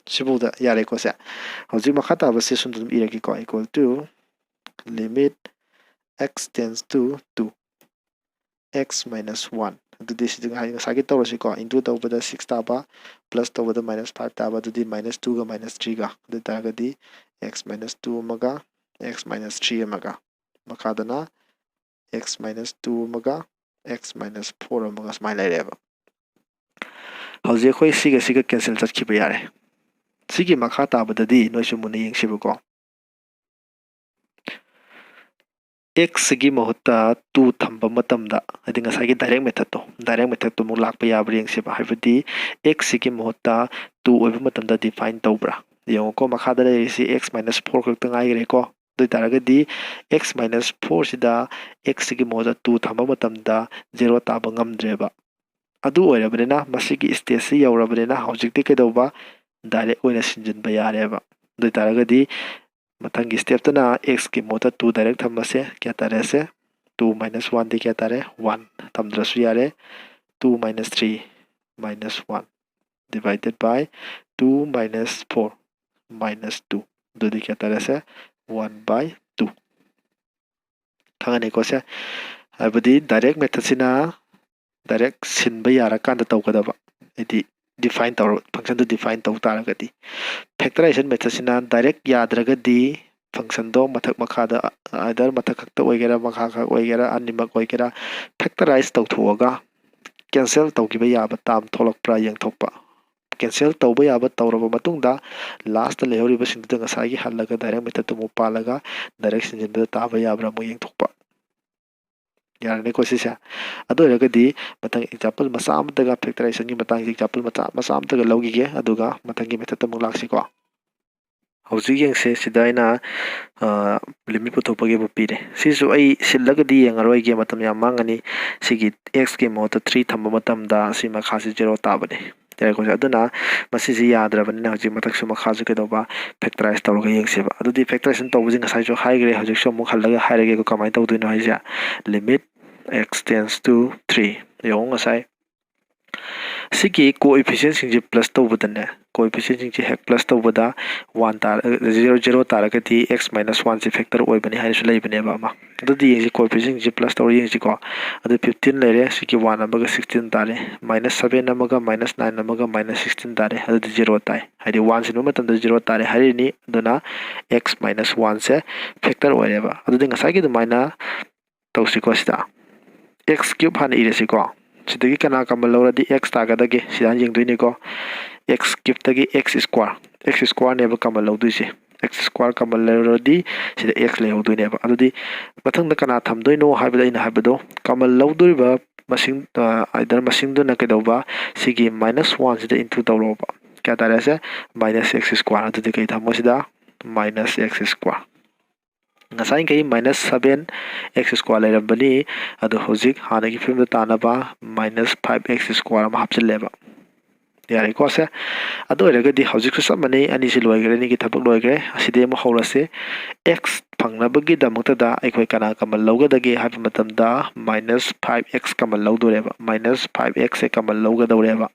ꯁꯤꯐꯧꯗ ꯌꯥꯔꯦꯀꯣ ꯁꯦ꯫ ꯍꯧꯖꯤꯛ ꯃꯈꯥ ꯇꯥꯕꯁꯦ ꯁꯣꯝꯗ ꯑꯗꯨꯝ ꯏꯔꯒꯦꯀꯣ, equal to limit x tends to two, x minus one꯫ ꯑꯗꯨꯗꯤ ꯁꯤꯗꯤ ꯉꯁꯥꯏ-, ꯉꯁꯥꯏꯒꯤ ꯇꯧꯔꯁꯤꯀꯣ, into ꯇꯧꯕꯗ six ꯇꯥꯕ, plus ꯇꯧꯕꯗ minus five ꯇꯥꯕ, ꯑꯗꯨꯗꯤ minus twoꯒ minus threeꯒ꯫ ꯑꯗꯨ ꯑꯣꯏ ꯇꯥꯔꯒꯗꯤ x minus two ꯑꯃꯒ x minus three ꯑꯃꯒ, ꯃꯈꯥꯗꯅ x minus two ꯑꯃꯒ x minus four ꯑꯃꯒ ꯁꯨꯃꯥꯏꯅ ꯂꯩꯔꯦꯕ꯫ ꯍꯧꯖꯤꯛ ꯑꯩꯈꯣꯏ ꯁꯤꯒ ꯁꯤꯒ cancel ꯆꯠꯈꯤꯕ ꯌꯥꯔꯦ꯫ ꯁꯤꯒꯤ ꯃꯈꯥ ꯇꯥꯕꯗꯗꯤ ꯅꯣꯏꯁꯨ ꯃꯨꯟꯅ ꯌꯦꯡꯁꯤꯕꯀꯣ꯫ X ꯁꯤꯒꯤ ꯃꯍꯨꯠꯇ two ꯊꯝꯕ ꯃꯇꯝꯗ, ꯍꯥꯏꯗꯤ ꯉꯁꯥꯏꯒꯤ direct methodꯇꯣ, direct methodꯇꯣ ꯑꯃꯨꯛ ꯂꯥꯛꯄ ꯌꯥꯕ꯭ꯔꯥ ꯌꯦꯡꯁꯦꯕ꯫ ꯍꯥꯏꯕꯗꯤ x ꯁꯤꯒꯤ ꯃꯍꯨꯠꯇ two ꯑꯣꯏꯕ ꯃꯇꯝꯗ define ꯇꯧꯕ꯭ꯔꯥ? ꯌꯦꯡꯉꯨꯀꯣ, ꯃꯈꯥꯗ ꯂꯩꯔꯤꯁꯤ x minus four ꯈꯛꯇ ꯉꯥꯏꯈ꯭ꯔꯦꯀꯣ꯫ ꯑꯗꯨ ꯑꯣꯏ ꯇꯥꯔꯒꯗꯤ x minus four ꯁꯤꯗ x ꯁꯤꯒꯤ ꯃꯍꯨꯠꯇ two ꯊꯝꯕ ꯃꯇꯝꯗ zero ꯇꯥꯕ ꯉꯝꯗ꯭ꯔꯦꯕ꯫ ꯑꯗꯨ ꯑꯣꯏꯔꯕꯅꯤꯅ ꯃꯁꯤꯒꯤ stageꯁꯤ ꯌꯧꯔꯕꯅꯤꯅ ꯍꯧꯖꯤꯛꯇꯤ ꯀꯩꯗꯧꯕ? Direct ꯑꯣꯏꯅ ꯁꯤꯟꯖꯤꯟꯕ ꯌꯥꯔꯦꯕ꯫ ꯑꯗꯨ ꯑꯣꯏ ꯇꯥꯔꯒꯗꯤ ꯃꯊꯪꯒꯤ stepꯇꯅ x ꯀꯤ ꯃꯍꯨꯠꯇ two direct ꯊꯝꯃꯁꯦ꯫ ꯀꯌꯥ ꯇꯥꯔꯦꯁꯦ? Two minus one ꯗꯤ ꯀꯌꯥ ꯇꯥꯔꯦ? One ꯊꯝꯗ꯭ꯔꯁꯨ ꯌꯥꯔꯦ꯫ Two minus three minus one divided by two minus four minus two꯫ ꯑꯗꯨꯗꯤ ꯀꯌꯥ ꯇꯥꯔꯦꯁꯦ? One by two꯫ ꯈꯪꯉꯅꯤꯀꯣ ꯁꯦ? ꯍꯥꯏꯕꯗꯤ direct methodꯁꯤꯅ direct ꯁꯤꯟꯕ ꯌꯥꯔꯀꯥꯟꯗ ꯇꯧꯒꯗꯕ꯫ ꯍꯥꯏꯗꯤ define ꯇꯧꯔ, functionꯗꯨ define ꯇꯧ ꯇꯥꯔꯒꯗꯤ, factorization methodꯁꯤꯅ direct ꯌꯥꯗ꯭ꯔꯒꯗꯤ functionꯗꯣ ꯃꯊꯛ ꯃꯈꯥꯗ, either ꯃꯊꯛ ꯈꯛꯇ ꯑꯣꯏꯒꯦꯔꯥ ꯃꯈꯥ ꯈꯛ ꯑꯣꯏꯒꯦꯔꯥ ꯑꯅꯤꯃꯛ ꯑꯣꯏꯒꯦꯔꯥ factorize ꯇꯧꯊꯣꯛꯑꯒ cancel ꯇꯧꯈꯤꯕ ꯌꯥꯕ term ꯊꯣꯛꯂꯛꯄ꯭ꯔꯥ ꯌꯦꯡꯊꯣꯛꯄ꯫ Cancel ꯇꯧꯕ ꯌꯥꯕ ꯇꯧꯔꯕ ꯃꯇꯨꯡꯗ lastꯇ ꯂꯩꯍꯧꯔꯤꯕꯁꯤꯡꯗꯨꯗ ꯉꯁꯥꯏꯒꯤ ꯍꯜꯂꯒ direct methodꯇꯨ ꯑꯃꯨꯛ ꯄꯥꯜꯂꯒ direct ꯁꯤꯟꯖꯤꯟꯕꯗ ꯇꯥꯕ ꯌꯥꯕ꯭ꯔꯥ ꯑꯃꯨꯛ ꯌꯦꯡꯊꯣꯛꯄ꯫ ꯌꯥꯔꯅꯤꯀꯣ ꯁꯤꯁꯦ? ꯑꯗꯨ ꯑꯣꯏꯔꯒꯗꯤ ꯃꯊꯪ example ꯃꯆꯥ ꯑꯃꯇꯒ factorizationꯒꯤ ꯃꯇꯥꯡꯒꯤ example ꯃꯆꯥ, ꯃꯆꯥ ꯑꯃꯇꯒ ꯂꯧꯈꯤꯒꯦ, ꯑꯗꯨꯒ ꯃꯊꯪꯒꯤ methodꯇ ꯑꯃꯨꯛ ꯂꯥꯛꯁꯤꯀꯣ꯫ ꯍꯧꯖꯤꯛ ꯌꯦꯡꯁꯦ, ꯁꯤꯗ ꯑꯩꯅ, ꯑ, limit ꯄꯨꯊꯣꯛꯄꯒꯤ ꯑꯃ ꯄꯤꯔꯦ꯫ ꯁꯤꯁꯨ ꯑꯩ ꯁꯤꯜꯂꯒꯗꯤ ꯌꯦꯡꯉꯔꯣꯏꯒꯦ, ꯃꯇꯝ ꯌꯥꯝ ꯃꯥꯡꯉꯅꯤ꯫ ꯁꯤꯒꯤ xꯀꯤ ꯃꯍꯨꯠꯇ three ꯊꯝꯕ ꯃꯇꯝꯗ ꯁꯤ ꯃꯈꯥꯁꯤ zero ꯇꯥꯕꯅꯤ꯫ ꯌꯥꯔꯦꯀꯣ? ꯑꯗꯨꯅ ꯃꯁꯤꯁꯤ ꯌꯥꯗ꯭ꯔꯕꯅꯤꯅ ꯍꯧꯖꯤꯛ ꯃꯊꯛꯁꯨ ꯃꯈꯥꯁꯨ ꯀꯩꯗꯧꯕ, factorize ꯇꯧꯔꯒ ꯌꯦꯡꯁꯦꯕ꯫ ꯑꯗꯨꯗꯤ factorization ꯇꯧꯕꯁꯤ ꯉꯁꯥꯏꯁꯨ ꯍꯥꯏꯈ꯭ꯔꯦ, ꯍꯧꯖꯤꯛꯁꯨ ꯑꯃꯨꯛ ꯍꯜꯂꯒ ꯍꯥꯏꯔꯒꯦꯀꯣ ꯀꯃꯥꯏꯅ ꯇꯧꯗꯣꯏꯅꯣ ꯍꯥꯏꯁꯦ꯫ Limit x tends to three꯫ ꯌꯦꯡꯉꯨ ꯉꯁꯥꯏ ꯁꯤꯒꯤ coefficientꯁꯤꯡꯁꯦ plus ꯇꯧꯕꯗꯅꯦ, coefficientꯁꯤꯡꯁꯦ ꯍꯦꯛ plus ꯇꯧꯕꯗ one ꯇꯥꯔ-, zero, zero ꯇꯥꯔꯒꯗꯤ x minus oneꯁꯦ factor ꯑꯣꯏꯕꯅꯤ ꯍꯥꯏꯅꯁꯨ ꯂꯩꯕꯅꯦꯕ ꯑꯃ꯫ ꯑꯗꯨꯗꯤ ꯌꯦꯡꯁꯤ, coefficientꯁꯦ plus ꯇꯧꯔ ꯌꯦꯡꯁꯤꯀꯣ꯫ ꯑꯗꯨ fifteen ꯂꯩꯔꯦ, ꯁꯤꯒꯤ one ꯑꯃꯒ sixteen ꯇꯥꯔꯦ, minus seven ꯑꯃꯒ minus nine ꯑꯃꯒ minus sixteen ꯇꯥꯔꯦ, ꯑꯗꯨꯗꯤ zero ꯇꯥꯏ꯫ ꯍꯥꯏꯗꯤ one ꯁꯤꯟꯕ ꯃꯇꯝꯗ zero ꯇꯥꯔꯦ ꯍꯥꯏꯔꯤꯅꯤ, ꯑꯗꯨꯅ x minus oneꯁꯦ factor ꯑꯣꯏꯔꯦꯕ꯫ ꯑꯗꯨꯗꯤ ꯉꯁꯥꯏꯒꯤ ꯑꯗꯨꯃꯥꯏꯅ ꯇꯧꯁꯤꯀꯣ ꯁꯤꯗ꯫ X cube ꯍꯥꯟꯅ ꯏꯔꯁꯤꯀꯣ꯫ ꯁꯤꯗꯒꯤ ꯀꯅꯥ common ꯂꯧꯔꯗꯤ x ꯇꯥꯒꯗꯒꯦ? ꯁꯤꯗ ꯍꯥꯟꯅ ꯌꯦꯡꯗꯣꯏꯅꯤꯀꯣ꯫ X cubeꯇꯒꯤ x square, x squareꯅꯦꯕ common ꯂꯧꯗꯣꯏꯁꯦ꯫ X square common ꯂꯧꯔꯗꯤ ꯁꯤꯗ x ꯂꯩꯍꯧꯗꯣꯏꯅꯦꯕ꯫ ꯑꯗꯨꯗꯤ ꯃꯊꯪꯗ ꯀꯅꯥ ꯊꯝꯗꯣꯏꯅꯣ ꯍꯥꯏꯕꯗ ꯑꯩꯅ ꯍꯥꯏꯕꯗꯣ common ꯂꯧꯗꯣꯔꯤꯕ ꯃꯁꯤꯡ, ꯑ, either ꯃꯁꯤꯡꯗꯨꯅ ꯀꯩꯗꯧꯕ, ꯁꯤꯒꯤ minus oneꯁꯤꯗ into ꯇꯧꯔꯣꯕ꯫ ꯀꯌꯥ ꯇꯥꯔꯦ ꯁꯦ? Minus x square꯫ ꯑꯗꯨꯗꯤ ꯀꯩ ꯊꯝꯃꯣ ꯁꯤꯗ? Minus x square꯫ ꯉꯁꯥꯏꯈꯩ minus seven x square ꯂꯩꯔꯝꯕꯅꯤ, ꯑꯗꯣ ꯍꯧꯖꯤꯛ ꯍꯥꯟꯅꯒꯤ ꯐꯤꯕꯝꯗ ꯇꯥꯅꯕ minus five x square ꯑꯃ ꯍꯥꯞꯆꯤꯜꯂꯦꯕ꯫ ꯌꯥꯔꯦꯀꯣ ꯁꯦ? ꯑꯗꯨ ꯑꯣꯏꯔꯒꯗꯤ ꯍꯧꯖꯤꯛꯁꯨ ꯆꯞ ꯃꯥꯟꯅꯩ, ꯑꯅꯤꯁꯤ ꯂꯣꯏꯈ꯭ꯔꯦ, ꯑꯅꯤꯒꯤ ꯊꯕꯛ ꯂꯣꯏꯈ꯭ꯔꯦ꯫ ꯑꯁꯤꯗꯤ ꯑꯃꯨꯛ ꯍꯧꯔꯁꯤ꯫ X ꯐꯪꯅꯕꯒꯤꯗꯃꯛꯇꯗ ꯑꯩꯈꯣꯏ ꯀꯅꯥ common ꯂꯧꯒꯗꯒꯦ ꯍꯥꯏꯕ ꯃꯇꯝꯗ minus five x common ꯂꯧꯗꯣꯔꯦꯕ, minus five xꯁꯦ common ꯂꯧꯒꯗꯧꯔꯦꯕ꯫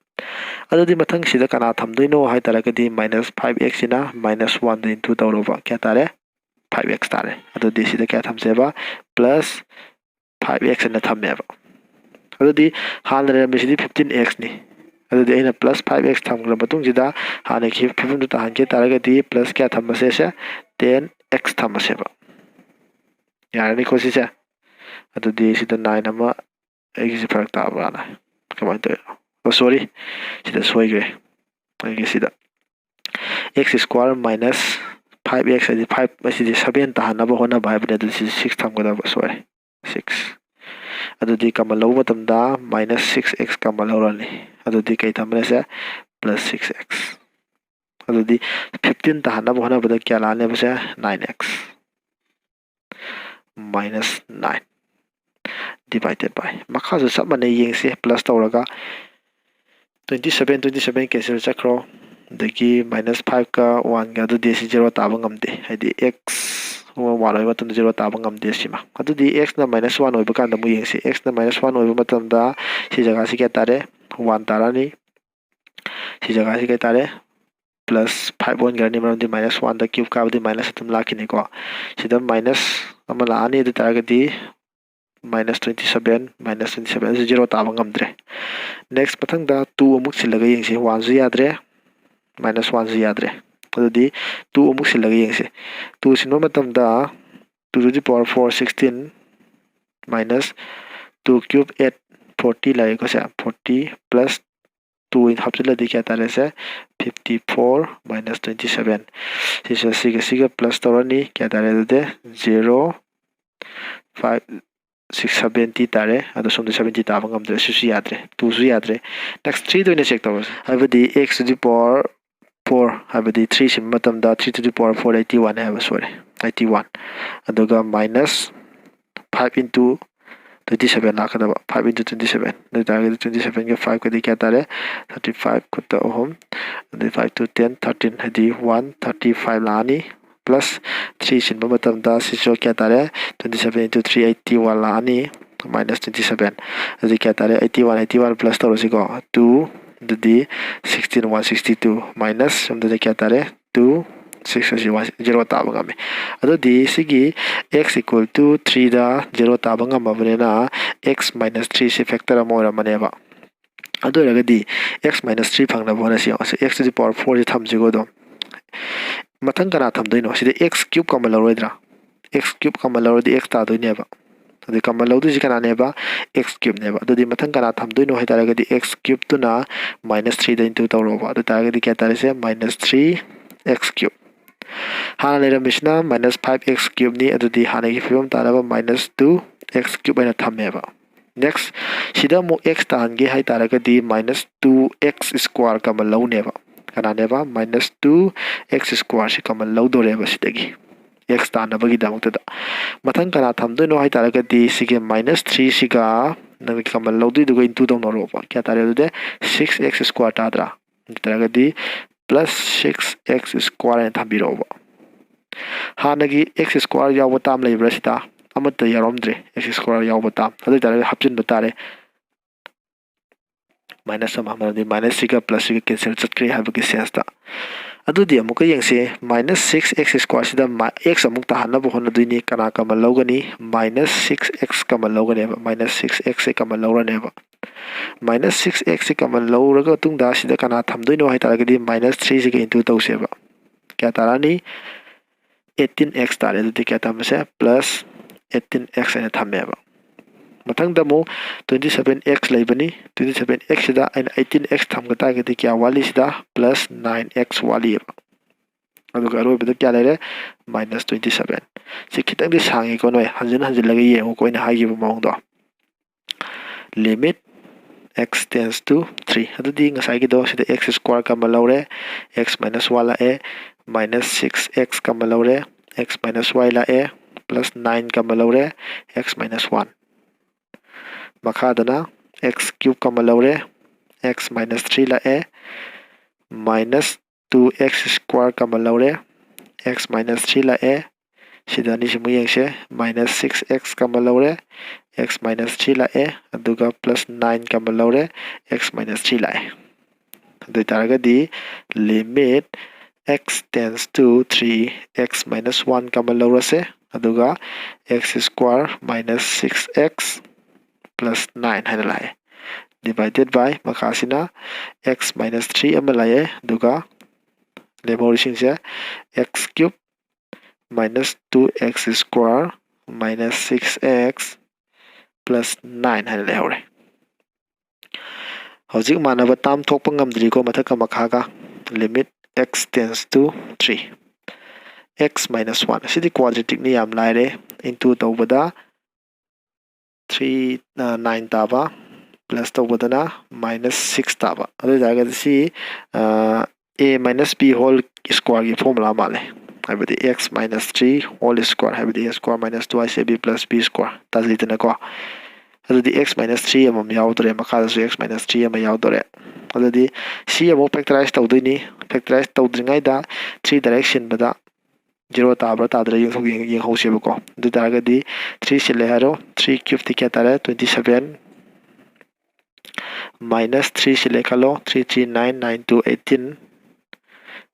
ꯑꯗꯨꯗꯤ ꯃꯊꯪꯁꯤꯗ ꯀꯅꯥ ꯊꯝꯗꯣꯏꯅꯣ ꯍꯥꯏ ꯇꯥꯔꯒꯗꯤ minus five xꯁꯤꯅ minus oneꯗ into ꯇꯧꯔꯨꯕ, ꯀꯌꯥ ꯇꯥꯔꯦ? Five x ꯇꯥꯔꯦ꯫ ꯑꯗꯨꯗꯤ ꯁꯤꯗ ꯀꯌꯥ ꯊꯝꯁꯦꯕ? Plus five x ꯑꯅ ꯊꯝꯃꯦꯕ꯫ ꯑꯗꯨꯗꯤ ꯍꯥꯟꯅ ꯂꯩꯔꯝꯃꯤꯁꯤꯗꯤ fifteen xꯅꯤ꯫ ꯑꯗꯨꯗꯤ ꯑꯩꯅ plus five x ꯊꯝꯈ꯭ꯔ ꯃꯇꯨꯡꯁꯤꯗ ꯍꯥꯟꯅꯒꯤ ꯐꯤꯕꯝꯗꯨ ꯇꯥꯍꯟꯒꯦ ꯇꯥꯔꯒꯗꯤ plus ꯀꯌꯥ ꯊꯝꯃꯁꯦ? ꯁꯦ ten x ꯊꯝꯃꯁꯦꯕ꯫ ꯌꯥꯔꯅꯤꯀꯣ ꯁꯤꯁꯦ? ꯑꯗꯨꯗꯤ ꯁꯤꯗ nine ꯑꯃ ꯑꯩꯒꯤꯁꯦ ꯐꯔꯛ ꯇꯥꯕ꯭ꯔꯥꯅ? ꯀꯃꯥꯏꯅ ꯇꯧꯔꯤꯅꯣ? ꯑꯣ, sorry, ꯁꯤꯗ ꯁꯣꯏꯈ꯭ꯔꯦ꯫ ꯑꯩꯒꯤ ꯁꯤꯗ x square minus five x ꯍꯥꯏꯗꯤ five ꯑꯁꯤꯗꯤ seven ꯇꯥꯍꯟꯅꯕ ꯍꯣꯠꯅꯕ ꯍꯥꯏꯕꯅꯤ, ꯑꯗꯨ ꯁꯤ six ꯊꯝꯒꯗꯕ꯫ Sorry, six꯫ ꯑꯗꯨꯗꯤ common ꯂꯧꯕ ꯃꯇꯝꯗ minus six x common ꯂꯧꯔꯅꯤ꯫ ꯑꯗꯨꯗꯤ ꯀꯩ ꯊꯝꯕꯅꯦꯁꯦ? Plus six x꯫ ꯑꯗꯨꯗꯤ fifteen ꯇꯥꯍꯟꯅꯕ ꯍꯣꯠꯅꯕꯗ ꯀꯌꯥ ꯂꯥꯛꯑꯅꯦꯕꯁꯦ? Nine x minus nine divided by, ꯃꯈꯥꯁꯨ ꯆꯞ ꯃꯥꯟꯅꯩ, ꯌꯦꯡꯁꯦ꯫ Plus ꯇꯧꯔꯒ twenty seven, twenty seven cancel ꯆꯠꯈ꯭ꯔꯣ꯫ ꯑꯗꯒꯤ minus five ꯀ one ꯒ, ꯑꯗꯨꯗꯤ ꯁꯤ zero ꯇꯥꯕ ꯉꯝꯗꯦ, ꯍꯥꯏꯗꯤ x one ꯑꯣꯏꯕ ꯃꯇꯝꯗ zero ꯇꯥꯕ ꯉꯝꯗꯦ ꯁꯤꯃ꯫ ꯑꯗꯨꯗꯤ x ꯅ minus one ꯑꯣꯏꯕ ꯀꯥꯟꯗ ꯑꯃꯨꯛ ꯌꯦꯡꯁꯤ꯫ X ꯅ minus one ꯑꯣꯏꯕ ꯃꯇꯝꯗ ꯁꯤ ꯖꯒꯥꯁꯤ ꯀꯌꯥ ꯇꯥꯔꯦ? One ꯇꯥꯔꯅꯤ꯫ ꯁꯤ ꯖꯒꯥꯁꯤ ꯀꯩ ꯇꯥꯔꯦ? Plus five ꯑꯣꯟꯈ꯭ꯔꯅꯤ, ꯃꯔꯝꯗꯤ minus one ꯗ cube ꯀꯥꯕꯗꯤ minus ꯑꯗꯨꯝ ꯂꯥꯛꯈꯤꯅꯤꯀꯣ꯫ ꯁꯤꯗ minus ꯑꯃ ꯂꯥꯛꯑꯅꯤ, ꯑꯗꯨ ꯇꯥꯔꯒꯗꯤ minus twenty seven, minus twenty seven ꯑꯁꯤ zero ꯇꯥꯕ ꯉꯝꯗ꯭ꯔꯦ꯫ Next, ꯃꯊꯪꯗ two ꯑꯃꯨꯛ ꯁꯤꯜꯂꯒ ꯌꯦꯡꯁꯤ꯫ One ꯁꯨ ꯌꯥꯗ꯭ꯔꯦ, minus one ꯁꯨ ꯌꯥꯗ꯭ꯔꯦ꯫ ꯑꯗꯨꯗꯤ two ꯑꯃꯨꯛ ꯁꯤꯜꯂꯒ ꯌꯦꯡꯁꯤ꯫ Two ꯁꯤꯟꯕ ꯃꯇꯝꯗ two to the power four, sixteen minus two cube, eight, forty ꯂꯥꯛꯏꯀꯣ say. Forty plus two ꯍꯥꯞꯆꯤꯜꯂꯗꯤ ꯀꯌꯥ ꯇꯥꯔꯦ ꯁꯦ? Fifty four minus twenty seven꯫ ꯁꯤꯁꯨ ꯑꯁꯤꯒ ꯁꯤꯒ plus ꯇꯧꯔꯅꯤ, ꯀꯌꯥ ꯇꯥꯔꯦ ꯑꯗꯨꯗꯤ? Zero, five, six, seventy ꯇꯥꯔꯦ꯫ ꯑꯗꯣ ꯁꯣꯝꯗ seventy ꯇꯥꯕ ꯉꯝꯗ꯭ꯔꯦ, ꯁꯤꯁꯨ ꯌꯥꯗ꯭ꯔꯦ, two ꯁꯨ ꯌꯥꯗ꯭ꯔꯦ꯫ Next, three ꯗ ꯑꯣꯏꯅ check ꯇꯧꯔꯁꯤ꯫ ꯍꯥꯏꯕꯗꯤ x to the power four, ꯍꯥꯏꯕꯗꯤ three ꯁꯤꯟꯕ ꯃꯇꯝꯗ three to the power four, eighty one ꯍꯥꯏꯕ, sorry, eighty one꯫ ꯑꯗꯨꯒ minus five into twenty seven ꯂꯥꯛꯀꯗꯕ, five into twenty seven꯫ ꯑꯗꯨ ꯑꯣꯏ ꯇꯥꯔꯒꯗꯤ twenty seven ꯒ five ꯀꯗꯤ ꯀꯌꯥ ꯇꯥꯔꯦ? Thirty five, ꯈꯨꯠꯇ ꯑꯍꯨꯝ, ꯑꯗꯩ five two ten, thirteen, ꯍꯥꯏꯗꯤ one thirty five ꯂꯥꯛꯑꯅꯤ꯫ Plus three ꯁꯤꯟꯕ ꯃꯇꯝꯗ ꯁꯤꯁꯨ ꯀꯌꯥ ꯇꯥꯔꯦ? Twenty seven into three, eighty one ꯂꯥꯛꯑꯅꯤ꯫ Minus twenty seven꯫ ꯑꯗꯨꯗꯤ ꯀꯌꯥ ꯇꯥꯔꯦ? Eighty one, eighty one plus ꯇꯧꯔꯁꯤꯀꯣ꯫ Two, ꯑꯗꯨꯗꯤ sixteen, one sixty two minus ꯁꯣꯝꯗꯗꯤ ꯀꯌꯥ ꯇꯥꯔꯦ? Two, six ꯑꯁꯤ one, zero ꯇꯥꯕ ꯉꯝꯃꯤ꯫ ꯑꯗꯨꯗꯤ ꯁꯤꯒꯤ x equal to three the zero ꯇꯥꯕ ꯉꯝꯃꯕꯅꯤꯅ x minus three ꯁꯤ factor ꯑꯃ ꯑꯣꯏꯔꯝꯃꯅꯦꯕ꯫ ꯑꯗꯨ ꯑꯣꯏꯔꯒꯗꯤ x minus three ꯐꯪꯅꯕ ꯍꯣꯠꯅꯁꯤ꯫ ꯌꯦꯡꯉꯣ, ꯁꯤ x to the power four ꯁꯦ ꯊꯝꯁꯤꯀꯣ꯫ ꯑꯗꯣ ꯃꯊꯪ ꯀꯅꯥ ꯊꯝꯗꯣꯏꯅꯣ? ꯁꯤꯗ x cube common ꯂꯧꯔꯣꯏꯗ꯭ꯔꯥ? X cube common ꯂꯧꯔꯗꯤ x ꯇꯥꯗꯣꯏꯅꯦꯕ꯫ ꯑꯗꯨꯗꯤ common ꯂꯧꯗꯣꯏꯁꯤ ꯀꯅꯥꯅꯦꯕ? X cube ꯅꯦꯕ꯫ ꯑꯗꯨꯗꯤ ꯃꯊꯪ ꯀꯅꯥ ꯊꯝꯗꯣꯏꯅꯣ ꯍꯥꯏ ꯇꯥꯔꯒꯗꯤ x cube ꯇꯨꯅ minus three ꯗ into ꯇꯧꯔꯣꯕ꯫ ꯑꯗꯨ ꯇꯥꯔꯒꯗꯤ ꯀꯌꯥ ꯇꯥꯔꯦꯁꯦ? Minus three x cube꯫ ꯍꯥꯟꯅ ꯂꯩꯔꯝꯃꯤꯁꯤꯅ minus five x cube ꯅꯤ꯫ ꯑꯗꯨꯗꯤ ꯍꯥꯟꯅꯒꯤ ꯐꯤꯕꯝ ꯇꯥꯅꯕ minus two x cube ꯑꯣꯏꯅ ꯊꯝꯃꯦꯕ꯫ Next, ꯁꯤꯗ ꯑꯃꯨꯛ x ꯇꯥꯍꯟꯒꯦ ꯍꯥꯏ ꯇꯥꯔꯒꯗꯤ minus two x square common ꯂꯧꯅꯦꯕ꯫ ꯀꯅꯥꯅꯦꯕ? Minus two x square ꯁꯤ common ꯂꯧꯗꯣꯔꯦꯕ ꯁꯤꯗꯒꯤ, x ꯇꯥꯅꯕꯒꯤꯗꯃꯛꯇꯗ꯫ ꯃꯊꯪ ꯀꯅꯥ ꯊꯝꯗꯣꯏꯅꯣ ꯍꯥꯏ ꯇꯥꯔꯒꯗꯤ ꯁꯤꯒꯤ minus three ꯁꯤꯒ ꯅꯪꯒꯤ common ꯂꯧꯗꯣꯏꯗꯨꯒ into ꯇꯧꯅꯔꯣꯕ꯫ ꯀꯌꯥ ꯇꯥꯔꯦ ꯑꯗꯨꯗꯤ? Six x square ꯇꯥꯗ꯭ꯔꯥ? ꯅꯠꯇ꯭ꯔꯒꯗꯤ plus six x square ꯍꯥꯏꯅ ꯊꯝꯕꯤꯔꯛꯑꯣꯕ꯫ ꯍꯥꯟꯅꯒꯤ x square ꯌꯥꯎꯕ term ꯂꯩꯕ꯭ꯔꯥ ꯁꯤꯗ? ꯑꯃꯠꯇ ꯌꯥꯎꯔꯝꯗ꯭ꯔꯦ x square ꯌꯥꯎꯕ term꯫ ꯑꯗꯨ ꯑꯣꯏ ꯇꯥꯔꯒꯗꯤ ꯍꯥꯞꯆꯤꯟꯕ ꯇꯥꯔꯦ꯫ Minus ꯑꯃ, ꯃꯔꯝꯗꯤ minus ꯁꯤꯒ plus ꯁꯤꯒ cancel ꯆꯠꯈ꯭ꯔꯦ ꯍꯥꯏꯕꯒꯤ sense ꯇ꯫ ꯑꯗꯨꯗꯤ ꯑꯃꯨꯛꯀ ꯌꯦꯡꯁꯤ, minus six x square ꯁꯤꯗ ꯃ-, x ꯑꯃꯨꯛ ꯇꯥꯍꯟꯅꯕ ꯍꯣꯠꯅꯗꯣꯏꯅꯤ꯫ ꯀꯅꯥ common ꯂꯧꯒꯅꯤ? Minus six x common ꯂꯧꯒꯅꯦꯕ꯫ Minus six x ꯁꯦ common ꯂꯧꯔꯅꯦꯕ꯫ Minus six x ꯁꯦ common ꯂꯧꯔꯒ ꯃꯇꯨꯡꯗ ꯁꯤꯗ ꯀꯅꯥ ꯊꯝꯗꯣꯏꯅꯣ ꯍꯥꯏ ꯇꯥꯔꯒꯗꯤ minus three ꯁꯤꯒ into ꯇꯧꯁꯦꯕ꯫ ꯀꯌꯥ ꯇꯥꯔꯛꯑꯅꯤ? Eighteen x ꯇꯥꯔꯦ꯫ ꯑꯗꯨꯗꯤ ꯀꯌꯥ ꯊꯝꯕꯁꯦ? Plus eighteen x ꯍꯥꯏꯅ ꯊꯝꯃꯦꯕ꯫ ꯃꯊꯪꯗ ꯑꯃꯨꯛ twenty seven x ꯂꯩꯕꯅꯤ꯫ Twenty seven x ꯁꯤꯗ ꯑꯩꯅ eighteen x ꯊꯝꯒ ꯇꯥꯔꯒꯗꯤ ꯀꯌꯥ ꯋꯥꯠꯂꯤ? ꯁꯤꯗ plus nine x ꯋꯥꯠꯂꯤꯑꯕ꯫ ꯑꯗꯨꯒ ꯑꯔꯣꯏꯕꯗ ꯀꯌꯥ ꯂꯩꯔꯦ? Minus twenty seven꯫ ꯁꯤ ꯈꯤꯇꯪꯗꯤ ꯁꯥꯡꯉꯤꯀꯣ, ꯅꯣꯏ ꯍꯟꯖꯤꯟ ꯍꯟꯖꯤꯜꯂꯒ ꯌꯦꯡꯉꯨꯀꯣ ꯑꯩꯅ ꯍꯥꯏꯈꯤꯕ ꯃꯑꯣꯡꯗꯣ꯫ Limit x tends to three꯫ ꯑꯗꯨꯗꯤ ꯉꯁꯥꯏꯒꯤꯗꯣ ꯁꯤꯗ x square common ꯂꯧꯔꯦ, x minus one ꯂꯥꯛꯑꯦ, minus six x common ꯂꯧꯔꯦ, x minus y ꯂꯥꯛꯑꯦ, plus nine common ꯂꯧꯔꯦ, x minus one꯫ ꯃꯈꯥꯗꯅ x cube common ꯂꯧꯔꯦ, x minus three ꯂꯥꯛꯑꯦ, minus two x square common ꯂꯧꯔꯦ, x minus three ꯂꯥꯛꯑꯦ꯫ ꯁꯤꯗ ꯑꯅꯤꯁꯤꯃꯨꯛ ꯌꯦꯡꯁꯦ, minus six x common ꯂꯧꯔꯦ, x minus three ꯂꯥꯛꯑꯦ, ꯑꯗꯨꯒ plus nine common ꯂꯧꯔꯦ, x minus three ꯂꯥꯛꯑꯦ꯫ ꯑꯗꯨ ꯑꯣꯏ ꯇꯥꯔꯒꯗꯤ limit x tends to three x minus one common ꯂꯧꯔꯁꯦ, ꯑꯗꯨꯒ x square minus six x plus nine ꯍꯥꯏꯅ ꯂꯥꯛꯑꯦ꯫ divided by ꯃꯈꯥꯁꯤꯅ x minus three ꯑꯃ ꯂꯥꯛꯑꯦ, ꯑꯗꯨꯒ ꯂꯦꯝꯍꯧꯔꯤꯁꯤꯡꯁꯦ x cube minus two x square minus six x plus nine ꯍꯥꯏꯅ ꯂꯩꯍꯧꯔꯦ꯫ ꯍꯧꯖꯤꯛ ꯃꯥꯟꯅꯕ term ꯊꯣꯛꯄ ꯉꯝꯗ꯭ꯔꯤꯀꯣ, ꯃꯊꯛꯀ ꯃꯈꯥꯒ꯫ Limit x tends to three, x minus one, ꯁꯤꯗꯤ quadraticꯅꯤ, ꯌꯥꯝ ꯂꯥꯏꯔꯦ꯫ Into ꯇꯧꯕꯗ three, nine ꯇꯥꯕ, plus ꯇꯧꯕꯗꯅ minus six ꯇꯥꯕ꯫ ꯑꯗꯨ ꯑꯣꯏꯇꯥꯔꯒꯗꯤ ꯁꯤ a minus b whole squareꯒꯤ formula ꯃꯥꯜꯂꯦ, ꯍꯥꯏꯕꯗꯤ x minus three whole square ꯍꯥꯏꯕꯗꯤ a square minus two i c b plus b square ꯇꯥꯖꯩꯗꯅꯀꯣ꯫ ꯑꯗꯨꯗꯤ x minus three ꯑꯃꯃꯝ ꯌꯥꯎꯗꯣꯔꯦ, ꯃꯈꯥꯗꯁꯨ x minus three ꯑꯃ ꯌꯥꯎꯗꯣꯔꯦ꯫ ꯑꯗꯨꯗꯤ ꯁꯤ ꯑꯃꯨꯛ factorize ꯇꯧꯗꯣꯏꯅꯤ꯫ Factorize ꯇꯧꯗ꯭ꯔꯤꯉꯩꯗ three direct ꯁꯤꯟꯕꯗ zero ꯇꯥꯕ꯭ꯔꯥ ꯇꯥꯗ꯭ꯔꯥ ꯌꯦꯡꯊꯣꯛ-, ꯌꯦꯡ-, ꯌꯦꯡꯍꯧꯁꯦꯕꯀꯣ꯫ ꯑꯗꯨ ꯑꯣꯏꯇꯥꯔꯒꯗꯤ three ꯁꯤꯜꯂꯦ ꯍꯥꯏꯔꯣ, three cubedꯤ ꯀꯌꯥ ꯇꯥꯔꯦ? Twenty seven꯫ Minus three ꯁꯤꯜꯂꯦ ꯈꯜꯂꯣ, three three nine, nine two eighteen꯫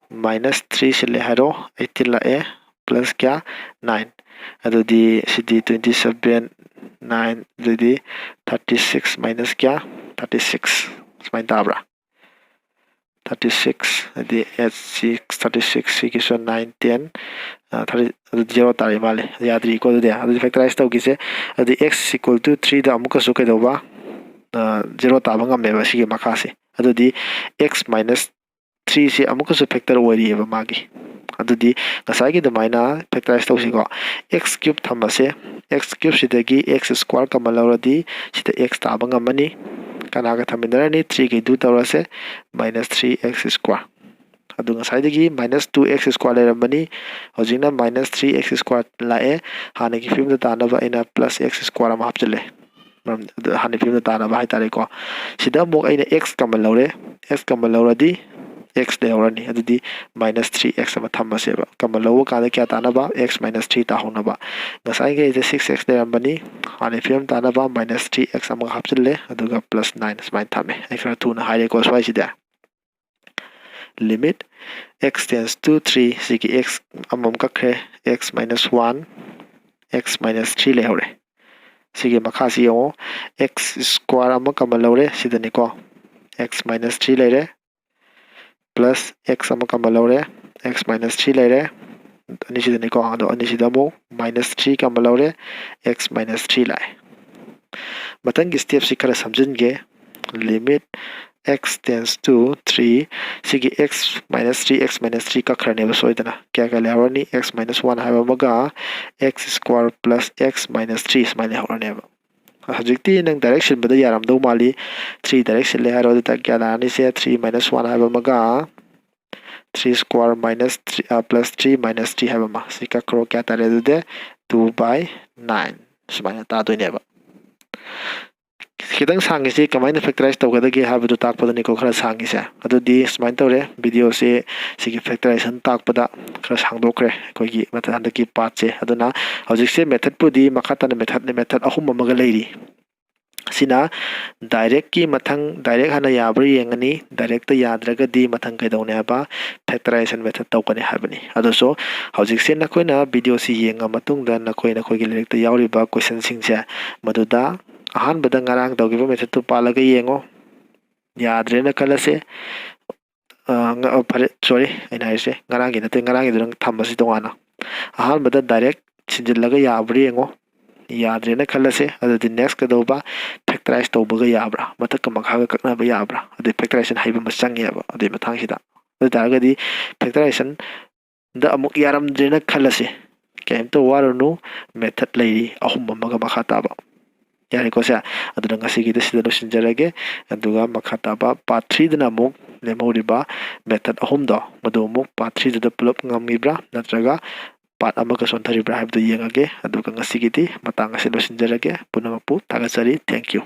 Minus three ꯁꯤꯜꯂꯦ ꯍꯥꯏꯔꯣ, eighteen ꯂꯥꯛꯑꯦ, plus ꯀꯌꯥ? Nine꯫ ꯑꯗꯨꯗꯤ ꯁꯤꯗꯤ twenty seven, nine, ꯑꯗꯨꯗꯤ thirty six minus ꯀꯌꯥ? Thirty six꯫ ꯁꯨꯃꯥꯏꯅ ꯇꯥꯕ꯭ꯔꯥ? Thirty six, ꯑꯗꯨꯗꯤ eight six, thirty six, ꯁꯤꯒꯤꯁꯨ nine, ten, thirty, ꯑꯗꯨ zero ꯇꯥꯔꯤ ꯃꯥꯜꯂꯦ꯫ ꯌꯥꯗ꯭ꯔꯤꯀꯣ ꯑꯗꯨꯗꯤ꯫ ꯑꯗꯨꯗꯤ factorize ꯇꯧꯈꯤꯁꯦ꯫ ꯑꯗꯨꯗꯤ x equal to threeꯗ ꯑꯃꯨꯛꯀꯁꯨ ꯀꯩꯗꯧꯕ? Zero ꯇꯥꯕ ꯉꯝꯃꯦꯕ ꯁꯤꯒꯤ ꯃꯈꯥꯁꯦ꯫ ꯑꯗꯨꯗꯤ x minus threeꯁꯦ ꯑꯃꯨꯛꯀꯁꯨ factor ꯑꯣꯏꯔꯤꯑꯕ ꯃꯥꯒꯤ꯫ ꯑꯗꯨꯗꯤ ꯉꯁꯥꯏꯒꯤ ꯑꯗꯨꯃꯥꯏꯅ factorize ꯇꯧꯁꯤꯀꯣ꯫ X cube ꯊꯝꯃꯁꯦ꯫ X cubeꯁꯤꯗꯒꯤ x square common ꯂꯧꯔꯗꯤ ꯁꯤꯗ x ꯇꯥꯕ ꯉꯝꯃꯅꯤ꯫ ꯀꯅꯥꯒ ꯊꯝꯃꯤꯟꯅꯔꯅꯤ? Threeꯒꯩꯗꯨ ꯇꯧꯔꯁꯦ, minus three x square꯫ ꯑꯗꯨ ꯉꯁꯥꯏꯗꯒꯤ minus two x square ꯂꯩꯔꯝꯕꯅꯤ, ꯍꯧꯖꯤꯛꯅ minus three x square ꯂꯥꯛꯑꯦ꯫ ꯍꯥꯟꯅꯒꯤ ꯐꯤꯕꯝꯗ ꯇꯥꯅꯕ ꯑꯩꯅ plus x square ꯑꯃ ꯍꯥꯞꯆꯤꯜꯂꯦ꯫ ꯃꯔꯝ ꯑꯗꯨ ꯍꯥꯟꯅ ꯐꯤꯕꯝꯗ ꯇꯥꯅꯕ ꯍꯥꯏꯇꯥꯔꯦꯀꯣ꯫ ꯁꯤꯗ ꯑꯃꯨꯛ ꯑꯩꯅ x common ꯂꯧꯔꯦ꯫ X common ꯂꯧꯔꯗꯤ x ꯂꯩꯍꯧꯔꯅꯤ꯫ ꯑꯗꯨꯗꯤ minus three x ꯑꯃ ꯊꯝꯃꯁꯦꯕ꯫ Common ꯂꯧꯕ ꯀꯥꯟꯗ ꯀꯌꯥ ꯇꯥꯅꯕ? X minus three ꯇꯥꯍꯧꯅꯕ꯫ ꯉꯁꯥꯏꯒꯩꯗ six x ꯂꯩꯔꯝꯕꯅꯤ꯫ ꯍꯥꯟꯅ ꯐꯤꯕꯝ ꯇꯥꯅꯕ minus three x ꯑꯃꯒ ꯍꯥꯞꯆꯤꯜꯂꯦ꯫ ꯑꯗꯨꯒ plus nine ꯁꯨꯃꯥꯏꯅ ꯊꯝꯃꯦ꯫ ꯑꯩ ꯈꯔ ꯊꯨꯅ ꯍꯥꯏꯔꯦꯀꯣ ꯁ꯭ꯋꯥꯏꯁꯤꯗꯤ꯫ Limit x tends to three, ꯁꯤꯒꯤ x ꯑꯃꯃꯝ ꯀꯛꯈ꯭ꯔꯦ, x minus one, x minus three ꯂꯩꯍꯧꯔꯦ꯫ ꯁꯤꯒꯤ ꯃꯈꯥꯁꯤ ꯌꯦꯡꯉꯣ, x square ꯑꯃ common ꯂꯧꯔꯦ, ꯁꯤꯗꯅꯤꯀꯣ, x minus three ꯂꯩꯔꯦ, plus x ꯑꯃ common ꯂꯧꯔꯦ, x minus three ꯂꯩꯔꯦ, ꯑꯅꯤꯁꯤꯗꯅꯤꯀꯣ꯫ ꯑꯗꯣ ꯑꯅꯤꯁꯤꯗ ꯑꯃꯨꯛ minus three common ꯂꯧꯔꯦ, x minus three ꯂꯥꯛꯑꯦ꯫ ꯃꯊꯪꯒꯤ stepꯁꯤ ꯈꯔ ꯁꯝꯖꯤꯟꯒꯦ꯫ Limit x tends to three, ꯁꯤꯒꯤ x minus three, x minus three ꯀꯛꯈ꯭ꯔꯅꯦꯕ ꯁꯣꯏꯗꯅ꯫ ꯀꯌꯥ ꯀꯌꯥ ꯂꯩꯍꯧꯔꯅꯤ? X minus one ꯍꯥꯏꯕ ꯑꯃꯒ x square plus x minus three ꯁꯨꯃꯥꯏꯅ ꯂꯩꯍꯧꯔꯅꯦꯕ꯫ ꯍꯧꯖꯤꯛꯇꯤ ꯅꯪ direct ꯁꯤꯟꯕꯗ ꯌꯥꯔꯝꯗꯧ ꯃꯥꯜꯂꯤ꯫ Three direct ꯁꯤꯜꯂꯦ ꯍꯥꯏꯔꯣ, ꯑꯗꯨꯗ ꯀꯌꯥ ꯂꯥꯛꯑꯅꯤ? ꯁꯦ, three minus one ꯍꯥꯏꯕ ꯑꯃꯒ three square minus three, ꯑ, plus three minus three ꯍꯥꯏꯕ ꯑꯃ꯫ ꯁꯤ ꯀꯛꯈ꯭ꯔꯣ, ꯀꯌꯥ ꯇꯥꯔꯦ ꯑꯗꯨꯗꯤ? Two by nine ꯁꯨꯃꯥꯏꯅ ꯇꯥꯗꯣꯏꯅꯦꯕ꯫ ꯈꯤꯇꯪ ꯁꯥꯡꯉꯤꯁꯤ ꯀꯃꯥꯏꯅ factorize ꯇꯧꯒꯗꯒꯦ ꯍꯥꯏꯕꯗꯨ ꯇꯥꯛꯄꯗꯅꯤꯀꯣ ꯈꯔ ꯁꯥꯡꯉꯤꯁꯦ꯫ ꯑꯗꯨꯗꯤ ꯁꯨꯃꯥꯏꯅ ꯇꯧꯔꯦ, videoꯁꯦ ꯁꯤꯒꯤ factorization ꯇꯥꯛꯄꯗ ꯈꯔ ꯁꯥꯡꯗꯣꯛꯈ꯭ꯔꯦ ꯑꯩꯈꯣꯏꯒꯤ ꯃꯊꯪ ꯍꯟꯗꯛꯀꯤ partꯁꯦ꯫ ꯑꯗꯨꯅ ꯍꯧꯖꯤꯛꯁꯦ methodꯄꯨꯗꯤ ꯃꯈꯥ ꯇꯥꯅ method, method ꯑꯍꯨꯝ ꯑꯃꯒ ꯂꯩꯔꯤ꯫ ꯑꯁꯤꯅ directꯀꯤ ꯃꯊꯪ, direct ꯍꯥꯟꯅ ꯌꯥꯕ꯭ꯔꯥ ꯌꯦꯡꯉꯅꯤ, directꯇ ꯌꯥꯗ꯭ꯔꯒꯗꯤ ꯃꯊꯪ ꯀꯩꯗꯧꯅꯤ ꯍꯥꯏꯕ? Factorization method ꯇꯧꯒꯅꯤ ꯍꯥꯏꯕꯅꯤ꯫ ꯑꯗꯨꯁꯨ ꯍꯧꯖꯤꯛꯁꯦ ꯅꯈꯣꯏꯅ videoꯁꯤ ꯌꯦꯡꯉ ꯃꯇꯨꯡꯗ ꯅꯈꯣꯏ, ꯅꯈꯣꯏꯒꯤ ꯂꯥꯏꯔꯤꯛꯇ ꯌꯥꯎꯔꯤꯕ questionꯁꯤꯡꯁꯦ, ꯃꯗꯨꯗ ꯑꯍꯥꯟꯕꯗ ꯉꯔꯥꯡ ꯇꯧꯈꯤꯕ methodꯇꯨ ꯄꯥꯜꯂꯒ ꯌꯦꯡꯉꯣ꯫ ꯌꯥꯗ꯭ꯔꯦꯅ ꯈꯜꯂꯁꯦ꯫ ꯑ, ꯉ-, ꯑ, ꯐꯔꯦ, sorry, ꯑꯩꯅ ꯍꯥꯏꯔꯤꯁꯦ ꯉꯔꯥꯡꯒꯤ ꯅꯠꯇꯦ, ꯉꯔꯥꯡꯒꯤꯗꯨ ꯅꯪ ꯊꯝꯃꯁꯤ ꯇꯣꯉꯥꯟꯅ꯫ ꯑꯍꯥꯟꯕꯗ direct ꯁꯤꯟꯖꯤꯜꯂꯒ ꯌꯥꯕ꯭ꯔꯥ ꯌꯦꯡꯉꯣ꯫ ꯌꯥꯗ꯭ꯔꯦꯅ ꯈꯜꯂꯁꯦ, ꯑꯗꯨꯗꯤ next ꯀꯩꯗꯧꯕ? Factorize ꯇꯧꯕꯒ ꯌꯥꯕ꯭ꯔꯥ? ꯃꯊꯛꯀ ꯃꯈꯥꯒ ꯀꯛꯅꯕ ꯌꯥꯕ꯭ꯔꯥ? ꯑꯗꯨꯗꯤ factorization ꯍꯩꯕ ꯑꯃ ꯆꯪꯉꯦꯕ ꯑꯗꯨꯒꯤ ꯃꯇꯥꯡꯁꯤꯗ꯫ ꯑꯗꯨ ꯑꯣꯏ ꯇꯥꯔꯒꯗꯤ factorizationꯗ ꯑꯃꯨꯛ ꯌꯥꯔꯝꯗ꯭ꯔꯦꯅ ꯈꯜꯂꯁꯦ, ꯀꯩꯝꯇ ꯋꯥꯔꯨꯅꯨ, method ꯂꯩꯔꯤ ꯑꯍꯨꯝ ꯑꯃꯒ ꯃꯈꯥ ꯇꯥꯕ꯫ ꯌꯥꯔꯦꯀꯣ ꯁꯦ? ꯑꯗꯨꯅ ꯉꯁꯤꯒꯤꯗꯤ ꯁꯤꯗ ꯂꯣꯏꯁꯤꯟꯖꯔꯒꯦ꯫ ꯑꯗꯨꯒ ꯃꯈꯥ ꯇꯥꯕ part threeꯗꯅ ꯑꯃꯨꯛ ꯂꯦꯝꯍꯧꯔꯤꯕ method ꯑꯍꯨꯝꯗꯣ, ꯃꯗꯨ ꯑꯃꯨꯛ part threeꯗꯨꯗ ꯄꯨꯂꯞ ꯉꯝꯃꯤꯕ꯭ꯔꯥ ꯅꯠꯇ꯭ꯔꯒ part ꯑꯃꯒ ꯆꯣꯟꯊꯔꯤꯕ꯭ꯔꯥ ꯍꯥꯏꯕꯗꯨ ꯌꯦꯡꯉꯒꯦ꯫ ꯑꯗꯨꯒ ꯉꯁꯤꯒꯤꯗꯤ ꯃꯇꯥꯡ ꯑꯁꯤ ꯂꯣꯏꯁꯤꯟꯖꯔꯒꯦ꯫ ꯄꯨꯝꯅꯃꯛꯄꯨ ꯊꯥꯒꯠꯆꯔꯤ꯫ Thank you꯫